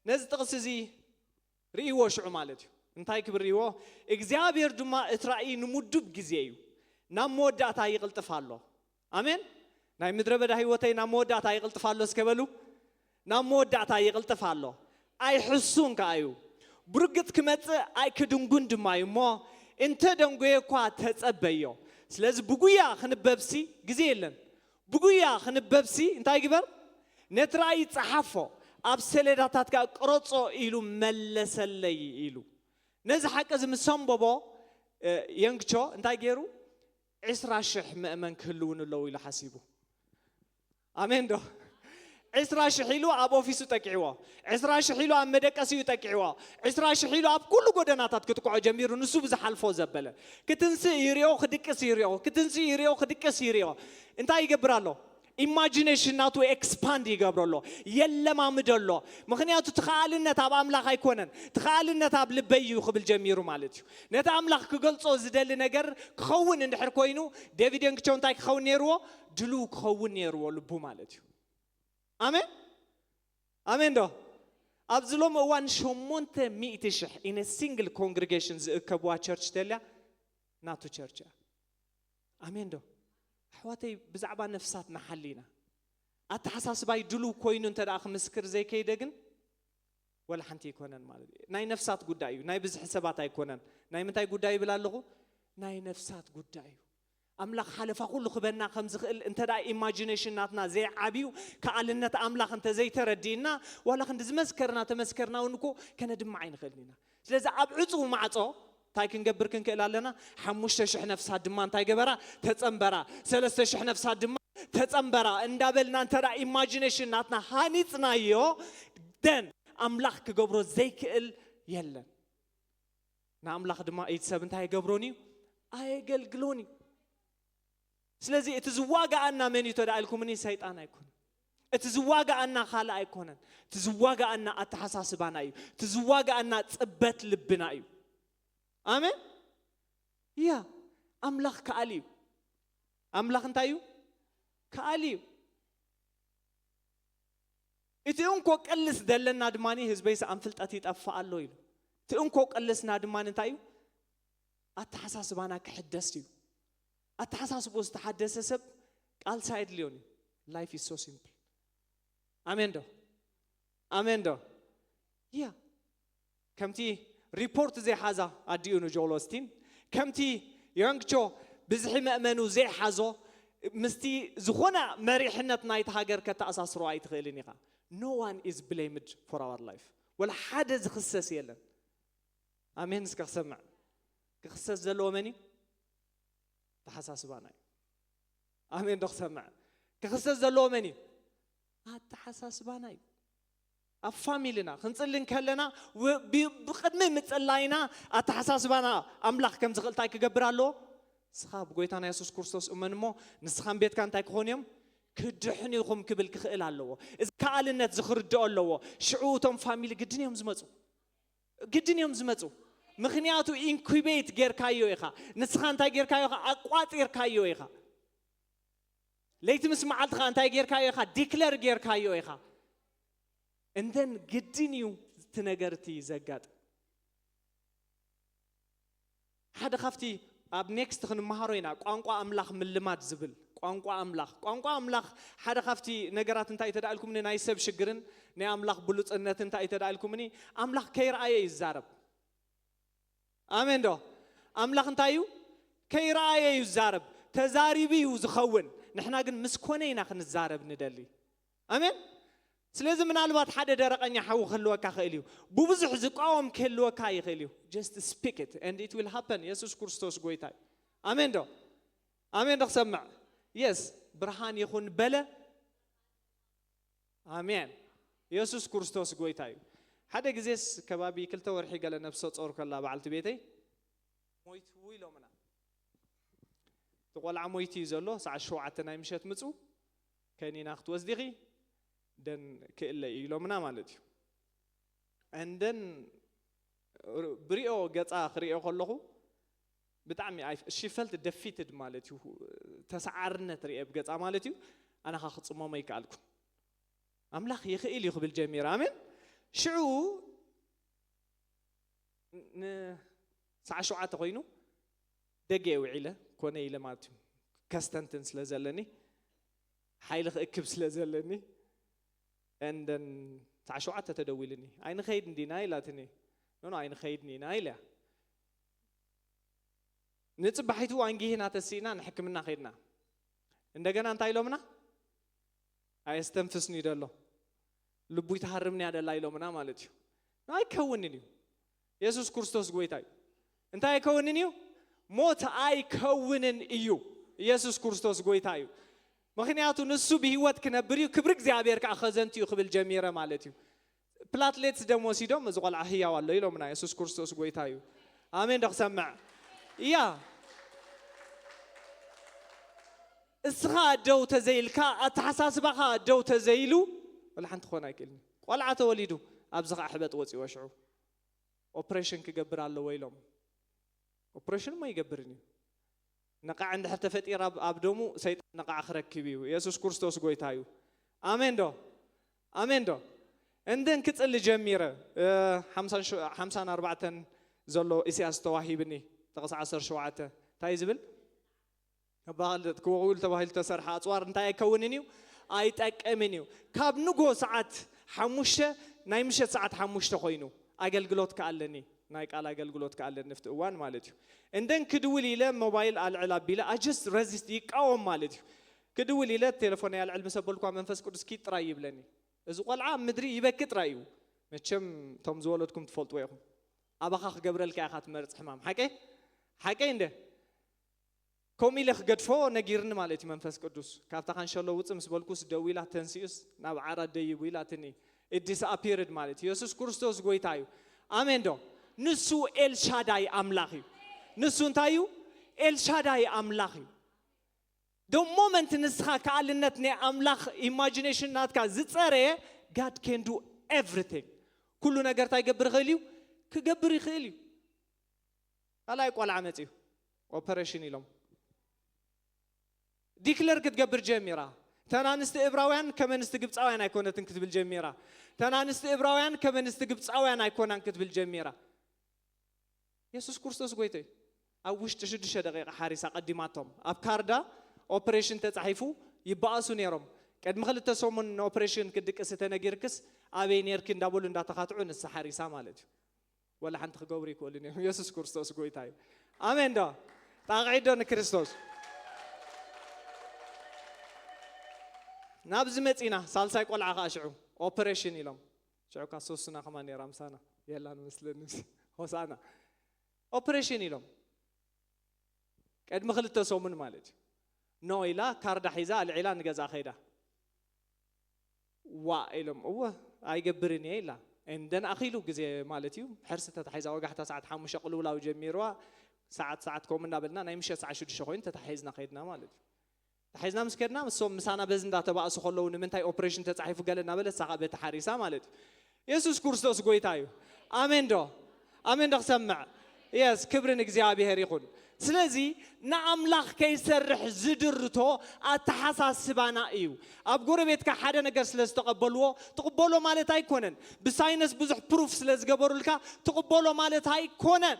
ነዚ ጥቕሲ እዚ ርእይዎ ሽዑ ማለት እዩ። እንታይ ክብል ርእይዎ? እግዚኣብሔር ድማ እቲ ራእይ ንምዱብ ግዜ እዩ፣ ናብ መወዳእታ ይቕልጥፍ ኣሎ። ኣሜን። ናይ ምድረ በዳ ህይወተይ ናብ መወዳእታ ይቕልጥፍ ኣሎ እስከ በሉ። ናብ መወዳእታ ይቕልጥፍ ኣሎ። ኣይሕሱን ከኣ እዩ። ብርግጽ ክመጽእ ኣይክድንጉን ድማ እዩ እሞ፣ እንተ ደንጎየ እኳ ተጸበዮ። ስለዚ ብጉያ ክንበብሲ ግዜ የለን። ብጉያ ክንበብሲ እንታይ ግበር? ነቲ ራእይ ጸሓፎ፣ ኣብ ሰሌዳታት ከኣ ቅረጾ ኢሉ መለሰለይ ኢሉ። ነዚ ሓቂ እዚ ምስ ኣንበቦ፣ እ፣ የንግቾ እንታይ ገይሩ? ዕስራ ሽሕ መእመን ክህልውን ኣለዉ ኢሉ ሓሲቡ። ኣሜን ዶ? ዕስራ ሽሕ ኢሉ ኣብ ኦፊሱ ጠቂዕዎ፣ ዕስራ ሽሕ ኢሉ ኣብ መደቀሲኡ ጠቂዕዎ፣ ዕስራ ሽሕ ኢሉ ኣብ ኩሉ ጎደናታት ክትቅዖ ጀሚሩ። ንሱ ብዝሓልፎ ዘበለ ክትንስእ ይሪኦ፣ ክድቅስ ይሪኦ፣ ክትንስእ ይሪኦ፣ ክድቅስ ይሪኦ። እንታይ ይገብር ኣሎ? ኢማጂኔሽን ናቱ ኤክስፓንድ ይገብሮ ኣሎ። የለማምዶ ኣሎ። ምኽንያቱ እቲ ከኣልነት ኣብ ኣምላኽ ኣይኮነን፣ እቲ ከኣልነት ኣብ ልበይ እዩ ክብል ጀሚሩ ማለት እዩ። ነቲ ኣምላኽ ክገልጾ ዝደሊ ነገር ክኸውን እንድሕር ኮይኑ፣ ዴቪድ የንግቸው እንታይ ክኸውን ነይርዎ? ድልው ክኸውን ነይርዎ ልቡ ማለት እዩ። ኣሜን፣ ኣሜን ዶ? ኣብዚ ሎሚ እዋን ሸሞንተ ሚእቲ ሽሕ ኢነ ሲንግል ኮንግሪጌሽን ዝእከብዋ ቸርች ተልያ ናቱ ቸርች እያ። ኣሜን ዶ? ኣሕዋተይ፣ ብዛዕባ ነፍሳት ንሓሊ ኢና። ኣተሓሳስባይ ድልው ኮይኑ እንተ ደኣ ክምስክር ዘይከይደ ግን፣ ወላ ሓንቲ ኣይኮነን ማለት እዩ። ናይ ነፍሳት ጉዳይ እዩ፣ ናይ ብዝሒ ሰባት ኣይኮነን። ናይ ምንታይ ጉዳይ ይብል ኣለኹ? ናይ ነፍሳት ጉዳይ እዩ። ኣምላኽ ሓለፋ ኩሉ ክበና ከም ዝኽእል እንተ ደኣ ኢማጂኔሽን ናትና ዘይዓብዩ፣ ከኣልነት ኣምላኽ እንተ ዘይተረዲእና፣ ዋላ ክንዲ ዝመስከርና ተመስከርና እውን እኮ ከነድምዕ ኣይንኽእልን ኢና። ስለዚ ኣብ ዕጹው ማዕጾ እንታይ ክንገብር ክንክእል ኣለና? ሓሙሽተ ሽሕ ነፍሳት ድማ እንታይ ገበራ? ተጸንበራ። ሰለስተ ሽሕ ነፍሳት ድማ ተጸንበራ እንዳበልና እንተ ደኣ ኢማጂኔሽን ናትና ሃኒጽናዮ፣ ደን ኣምላኽ ክገብሮ ዘይክእል የለን። ንኣምላኽ ድማ ኢድ ሰብ እንታይ ኣይገብሮን እዩ? ኣየገልግሎን እዩ። ስለዚ እቲ ዝዋጋኣና መን እዩ ተዳኢልኩምኒ? ሰይጣን ኣይኮነን። እቲ ዝዋጋኣና ካልእ ኣይኮነን። እቲ ዝዋጋኣና ኣተሓሳስባና እዩ። እቲ ዝዋጋኣና ጽበት ልብና እዩ። ኣሜን። ያ፣ ኣምላኽ ከኣል እዩ። ኣምላኽ እንታይ እዩ? ከኣል እዩ። እቲ እንኮ ቅልስ ዘለና ድማ ህዝበይ ሰኣን ፍልጠት ይጠፍእ ኣሎ ኢሉ። እቲ እንኮ ቅልስና ድማ እንታይ እዩ? ኣተሓሳስባና ክሕደስ እዩ። ኣተሓሳስቦ ዝተሓደሰ ሰብ ቃልሲ ኣየድልዮን እዩ። Life is so simple። ኣሜን ዶ? ኣሜን ዶ? ያ፣ ከምቲ ሪፖርት ዘይሓዛ ኣዲኡ ንጆል ኦስቲን ከምቲ ዮንግቾ ብዝሒ መእመኑ ዘይሓዞ ምስቲ ዝኾነ መሪሕነት ናይቲ ሃገር ከተኣሳስሮ ኣይትኽእልን ኢኻ። No one is blamed for our life. ወላ ሓደ ዝኽሰስ የለን። ኣሜን። እስከ ክሰምዕ ክኽሰስ ዘለዎ መን እዩ? ኣተሓሳስባና እዩ። ኣሜን ዶ ክሰምዕ? ክኽሰስ ዘለዎ መን እዩ? ኣተሓሳስባና እዩ። ኣብ ፋሚልና ክንጽሊ እንከለና ብቕድሚ ምጽላይና ኣተሓሳስባና ኣምላኽ ከም ዝኽእል እንታይ ክገብር ኣለዎ? ንስኻ ብጎይታና የሱስ ክርስቶስ እመን እሞ ንስኻን ቤትካ እንታይ ክኾኑ እዮም? ክድሕኑ ኢኹም ክብል ክኽእል ኣለዎ። እዚ ከኣልነት ዝኽርድኦ ኣለዎ። ሽዑ እቶም ፋሚሊ ግድን እዮም ዝመፁ። ግድን እዮም ዝመፁ። ምኽንያቱ ኢንኩቤት ጌርካዮ ኢኻ። ንስኻ እንታይ ጌርካዮ ኢኻ? ኣቋፂርካዮ ኢኻ። ለይቲ ምስ መዓልቲ ኸዓ እንታይ ጌርካዮ ኢኻ? ዲክለር ጌርካዮ ኢኻ። እንደን ግድን እዩ እቲ ነገር እቲ ዘጋጥም። ሓደ ካብቲ ኣብ ኔክስት ክንመሃሮ ኢና ቋንቋ ኣምላኽ ምልማድ ዝብል። ቋንቋ ኣምላኽ ቋንቋ ኣምላኽ ሓደ ካብቲ ነገራት እንታይ ተዳእልኩምኒ ናይ ሰብ ሽግርን ናይ ኣምላኽ ብሉፅነት እንታይ ተዳእልኩምኒ ኣምላኽ ከይረኣየ እዩ ዝዛረብ። ኣሜን ዶ? ኣምላኽ እንታይ እዩ? ከይረኣየ እዩ ዝዛረብ። ተዛሪቡ እዩ ዝኸውን። ንሕና ግን ምስ ኮነ ኢና ክንዛረብ ንደሊ። ኣሜን። ስለዚ ምናልባት ሓደ ደረቐኛ ሓዊ ክህልወካ ክእል እዩ። ብብዙሕ ዝቃወም ክህልወካ ይኽእል እዩ። Just speak it and it will happen. የሱስ ክርስቶስ ጎይታ እዩ። ኣሜን ዶ? ኣሜን ዶ ክሰምዕ? የስ ብርሃን ይኹን በለ። ኣሜን። የሱስ ክርስቶስ ጎይታ እዩ። ሓደ ግዜስ ከባቢ ክልተ ወርሒ ገለ ነብሰ ጾር ከላ በዓልቲ ቤተይ ሞይቱ ኢሎምና። እቲ ቆልዓ ሞይቱ እዩ ዘሎ። ሰዓት ሸውዓተ ናይ ምሸት ምፁ ከኒና ክትወስዲኺ ደን ክእለ እዩ ኢሎምና ማለት እዩ። እንደን ብሪኦ ገፃ ክሪኦ ከለኹ ብጣዕሚ ሽፈልት ደፊትድ ማለት እዩ። ተሰዓርነት ሪኤ ብገፃ ማለት እዩ። ኣነኻ ክፅመሞ ይከኣልኩ ኣምላኽ ይኽእል እዩ ክብል ጀሚረ። ኣሜን። ሽዑ ንሰዓ ሸውዓተ ኮይኑ ደገ ውዒለ ኮነ ኢለ ማለት እዩ። ከስተንትን ስለ ዘለኒ ሓይሊ ክእክብ ስለ ዘለኒ እንደን ሰዓ ሸውዓተ ተደዊልኒ ኣይንኸይድ እንዲና ኢላትኒ። ኖኖ ኣይንኸይድን ኢና ኢለያ። ንጽባሒቱ ዋንጊሂና ተሲእና ንሕክምና ከይድና። እንደገና እንታይ ኢሎምና? ኣየስተንፍስን እዩ ደሎ። ልቡ ይትሃርምንያ ደላ ኢሎምና ማለት እዩ። ኣይከውንን እዩ። የሱስ ክርስቶስ ጎይታ እዩ። እንታይ ኣይከውንን እዩ? ሞት ኣይከውንን እዩ። ኢየሱስ ክርስቶስ ጎይታ እዩ። ምኽንያቱ ንሱ ብህይወት ክነብር እዩ፣ ክብሪ እግዚኣብሔር ከዓ ኸዘንት እዩ ክብል ጀሚረ ማለት እዩ። ፕላትሌትስ ደም ወሲዶም እዚ ቆልዓ ህያው ኣሎ ኢሎምና። የሱስ ክርስቶስ ጎይታ እዩ። ኣሜን ዶ ክሰምዕ? እያ። እስኻ ደው ተዘይልካ ኣተሓሳስባኻ ደው ተዘይሉ ወላ ሓንቲ ክኾን ኣይክእልን እዩ። ቆልዓ ተወሊዱ ኣብዚ ኸዓ ሕበጥ ወፂዎ ሽዑ ኦፕሬሽን ክገብር ኣለዎ ኢሎም። ኦፕሬሽን እሞ ይገብርን እዩ። ነቓዕ እንድሕር ተፈጢራ ኣብ ደሙ ሰይጣን ነቓዕ ክረክብ እዩ። የሱስ ክርስቶስ ጎይታ እዩ። ኣሜን ዶ? ኣሜን ዶ? እንደን ክጽሊ ጀሚረ። ሓምሳን ኣርባዕተን ዘሎ ኢሳያስ ተዋሂብኒ ጥቕሲ ዓሰርተ ሸውዓተ እንታይ ዝብል? ክወውል ተባሂሉ ተሰርሐ ኣጽዋር እንታይ ኣይከውንን እዩ? ኣይጠቅምን እዩ። ካብ ንጎ ሰዓት ሓሙሽተ ናይ ምሸት ሰዓት ሓሙሽተ ኮይኑ ኣገልግሎት ከኣለኒ ናይ ቃል ኣገልግሎት ከኣለኒ ፍቲ እዋን ማለት እዩ። እንደን ክድውል ኢለ ሞባይል ኣልዕል ኣቢለ ኣጀስት ረዚስት ይቃወም ማለት እዩ። ክድውል ኢለ ቴሌፎን ኣልዕል ምስ ኣበልኳ መንፈስ ቅዱስ ኪድ ጥራይ ይብለኒ። እዚ ቆልዓ ኣብ ምድሪ ይበኪ ጥራይ እዩ። መቸም እቶም ዝወለድኩም ትፈልጥዎ ኢኹም። ኣባኻ ክገብረልካ ኢኻ ትመርፅ ሕማም ሓቀይ ሓቀይ እንደ ከምኡ ኢለ ክገድፎ ነጊርኒ ማለት እዩ መንፈስ ቅዱስ። ካብታ ካንሸሎ ውፅእ ምስ በልኩስ ደዊላ ተንሲኡስ ናብ ዓራት ደይቡ ኢላትኒ። ኢት ዲስኣፒርድ ማለት እዩ። የሱስ ክርስቶስ ጎይታ እዩ። ኣሜን ዶ? ንሱ ኤልሻዳይ ኣምላኽ እዩ። ንሱ እንታይ እዩ? ኤልሻዳይ ኣምላኽ እዩ። ዶ ሞመንት ንስኻ ከኣልነት ናይ ኣምላኽ ኢማጂኔሽን ናትካ ዝፀረየ God can do everything። ኩሉ ነገር እንታይ ይገብር ይኽእል እዩ? ክገብር ይኽእል እዩ። ካልኣይ ቆልዓ መፅዩ ኦፐሬሽን ኢሎም ዲክለር ክትገብር ጀሚራ። እተን ኣንስቲ እብራውያን ከም ኣንስቲ ግብፃውያን ኣይኮነትን ክትብል ጀሚራ። እተን ኣንስቲ እብራውያን ከም ኣንስቲ ግብፃውያን ኣይኮናን ክትብል ጀሚራ። የሱስ ክርስቶስ ጎይታ እዩ። ኣብ ውሽጢ ሽዱሽተ ደቂቃ ሓሪሳ ቀዲማቶም። ኣብ ካርዳ ኦፕሬሽን ተፃሒፉ ይበኣሱ ነይሮም። ቅድሚ ክልተ ሰሙን ንኦፕሬሽን ክድቅሲ ተነጊርክስ ኣበይ ነይርኪ እንዳበሉ እንዳተኻትዑ ንሳ ሓሪሳ ማለት እዩ። ወላ ሓንቲ ክገብሩ ይክእሉን እዮም። የሱስ ክርስቶስ ጎይታ እዩ። ኣሜን ዶ? ጣቕዒት ዶ ንክርስቶስ? ናብዚ መጺና፣ ሳልሳይ ቆልዓ ከዓ ሽዑ ኦፕሬሽን ኢሎም። ሽዑ እካ ሶስና ከማን ነይራ ምሳና። የላን መስለኒ። ሆሳና። ኦፕሬሽን ኢሎም። ቅድሚ ክልተ ሰሙን ማለት እዩ። ኖ ኢላ፣ ካርዳ ሒዛ፣ ኣልዒላ ንገዛ ከይዳ። ዋ ኢሎም፣ እወ፣ ኣይገብርን እየ ኢላ። እንደን ኣኺሉ ግዜ ማለት እዩ። ሕርሲ ተታሒዛ ወጋሕታ ሰዓት ሓሙሽተ ቅልውላው ጀሚርዋ። ሰዓት፣ ሰዓት ከምኡ እንዳበልና ናይ ምሸት ሰዓት ሽዱሽተ ኮይኑ ተታሒዝና ከይድና ማለት እዩ። ተታሒዝና ምስ ከድና፣ እሶም ምሳና በዚ እንዳተባእሱ ከለዉ፣ ንምንታይ ኦፕሬሽን ተጻሒፉ ገለ እናበለ፣ እሳ ኸኣ በቲ ሓሪሳ ማለት እዩ። የሱስ ክርስቶስ ጎይታ እዩ። ኣሜን ዶ? ኣሜን ዶ ክሰምዕ? የስ፣ ክብሪ ንእግዚኣብሔር ይኹን። ስለዚ ንኣምላኽ ከይሰርሕ ዝድርቶ ኣተሓሳስባና እዩ። ኣብ ጎረቤትካ ሓደ ነገር ስለ ዝተቐበልዎ ትቕበሎ ማለት ኣይኮነን። ብሳይነስ ብዙሕ ፕሩፍ ስለ ዝገበሩልካ ትቕበሎ ማለት ኣይኮነን።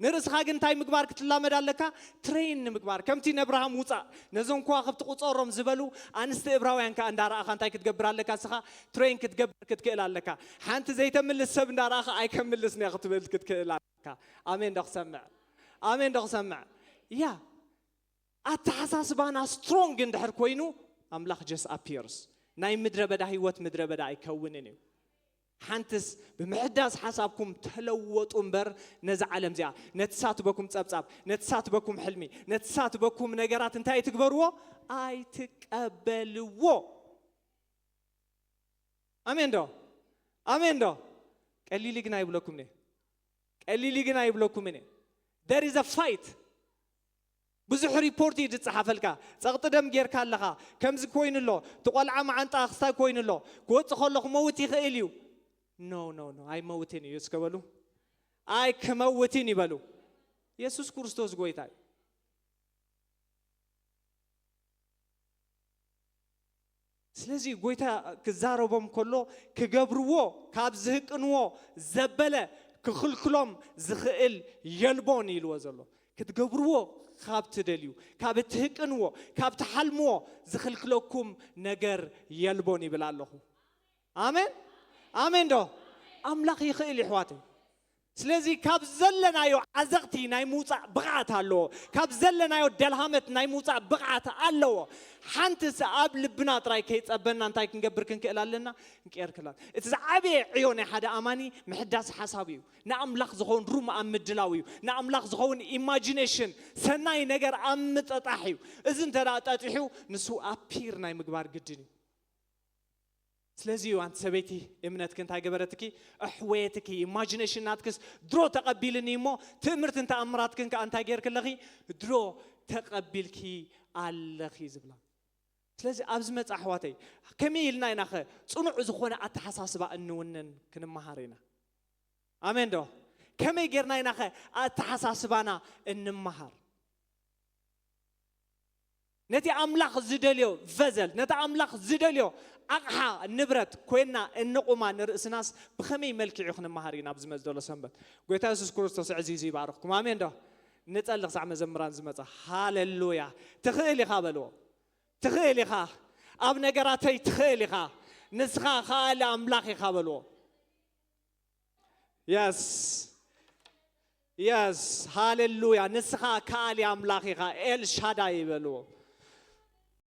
ንርእስኻ ግን እንታይ ምግባር ክትላመድ ኣለካ? ትሬን ንምግባር። ከምቲ ነብርሃም ውፃእ፣ ነዞም ከዋኽብቲ ቁፀሮም ዝበሉ ኣንስቲ እብራውያን ከኣ እንዳረኣኻ እንታይ ክትገብር ኣለካ? እስኻ ትሬን ክትገብር ክትክእል ኣለካ። ሓንቲ ዘይተምልስ ሰብ እንዳረኣኻ ኣይከምልስን እያ ክትብል ክትክእል ኣለካ። ኣሜን ዶ ክሰምዕ? ኣሜን ዶ ክሰምዕ? ያ ኣተሓሳስባና ስትሮንግ እንድሕር ኮይኑ ኣምላኽ just appears። ናይ ምድረ በዳ ህይወት ምድረ በዳ ኣይከውንን እዩ። ሓንትስ ብምሕዳስ ሓሳብኩም ተለወጡ እምበር ነዛ ዓለም እዚኣ፣ ነቲ ሳትበኩም ጸብጻብ፣ ነቲ ሳትበኩም ሕልሚ፣ ነቲ ሳትበኩም ነገራት እንታይ ኣይትግበርዎ? ኣይትቀበልዎ። ኣሜን ዶ? ኣሜን ዶ? ቀሊል ግን ኣይብለኩም ነ ቀሊል ግን ኣይብለኩም ነ there is a fight። ብዙሕ ሪፖርት እዩ ዝጸሓፈልካ። ጸቕጢ ደም ጌርካ ኣለኻ፣ ከምዚ ኮይኑ ኣሎ፣ እቲ ቆልዓ መዓንጣ ክስታይ ኮይኑ ኣሎ፣ ክወጽእ ከሎ ክመውት ይኽእል እዩ። ኖ ኖ ኖ፣ ኣይመውትን እዩ። እስከ በሉ፣ ኣይክመውትን ይበሉ። የሱስ ክርስቶስ ጎይታ እዩ። ስለዚ ጎይታ ክዛረቦም ከሎ ክገብርዎ ካብ ዝህቅንዎ ዘበለ ክኽልክሎም ዝኽእል የልቦን ኢልዎ ዘሎ። ክትገብርዎ ካብ ትደልዩ፣ ካብ እትህቅንዎ፣ ካብ ትሓልምዎ ዝኽልክለኩም ነገር የልቦን ይብል ኣለኹ። ኣሜን ኣሜን ዶ? ኣምላኽ ይኽእል ይሕዋተይ። ስለዚ ካብ ዘለናዮ ዓዘቕቲ ናይ ምውፃእ ብቕዓት ኣለዎ። ካብ ዘለናዮ ደልሃመት ናይ ምውፃእ ብቕዓት ኣለዎ። ሓንትስ ኣብ ልብና ጥራይ ከይፀበና እንታይ ክንገብር ክንክእል ኣለና? ክንቀየር ክላል። እቲ ዝዓበየ ዕዮ ናይ ሓደ ኣማኒ ምሕዳስ ሓሳብ እዩ። ንኣምላኽ ዝኸውን ሩም ኣብ ምድላው እዩ። ንኣምላኽ ዝኸውን ኢማጂኔሽን፣ ሰናይ ነገር ኣብ ምጥጣሕ እዩ። እዚ እንተ ደኣ ጠጢሑ ንሱ ኣፒር ናይ ምግባር ግድን እዩ። ስለዚ እዩ ኣንቲ ሰበይቲ እምነትኪ እንታይ ገበረትኪ? ኣሕወየትኪ። ኢማጂኔሽን ናትክስ ድሮ ተቐቢልኒ እሞ ትእምርትን ተኣምራትክን ከኣ እንታይ ጌርኪ ኣለኺ? ድሮ ተቐቢልኪ ኣለኺ ዝብላ። ስለዚ ኣብዚ መጻ ኣሕዋተይ ከመይ ኢልና ኢናኸ ጽኑዕ ዝኾነ ኣተሓሳስባ እንውንን ክንመሃር ኢና። ኣሜን ዶ? ከመይ ጌርና ኢናኸ ኣተሓሳስባና እንመሃር? ነቲ ኣምላኽ ዝደልዮ ቨዘል፣ ነቲ ኣምላኽ ዝደልዮ ኣቕሓ ንብረት ኮይና እንቑማ ንርእስናስ ብኸመይ መልክዑ ክንመሃር ኢና ኣብዚ መጽ ዘሎ ሰንበት? ጎይታ የሱስ ክርስቶስ ዕዚዙ ይባርኽኩም። ኣሜን ዶ? ንጸሊ ክሳዕ መዘምራን ዝመጻ። ሃሌሉያ። ትኽእል ኢኻ በልዎ። ትኽእል ኢኻ። ኣብ ነገራተይ ትኽእል ኢኻ። ንስኻ ከኣሊ ኣምላኽ ኢኻ በልዎ። የስ የስ ሃሌሉያ። ንስኻ ከኣሊ ኣምላኽ ኢኻ። ኤልሻዳይ ይበልዎ።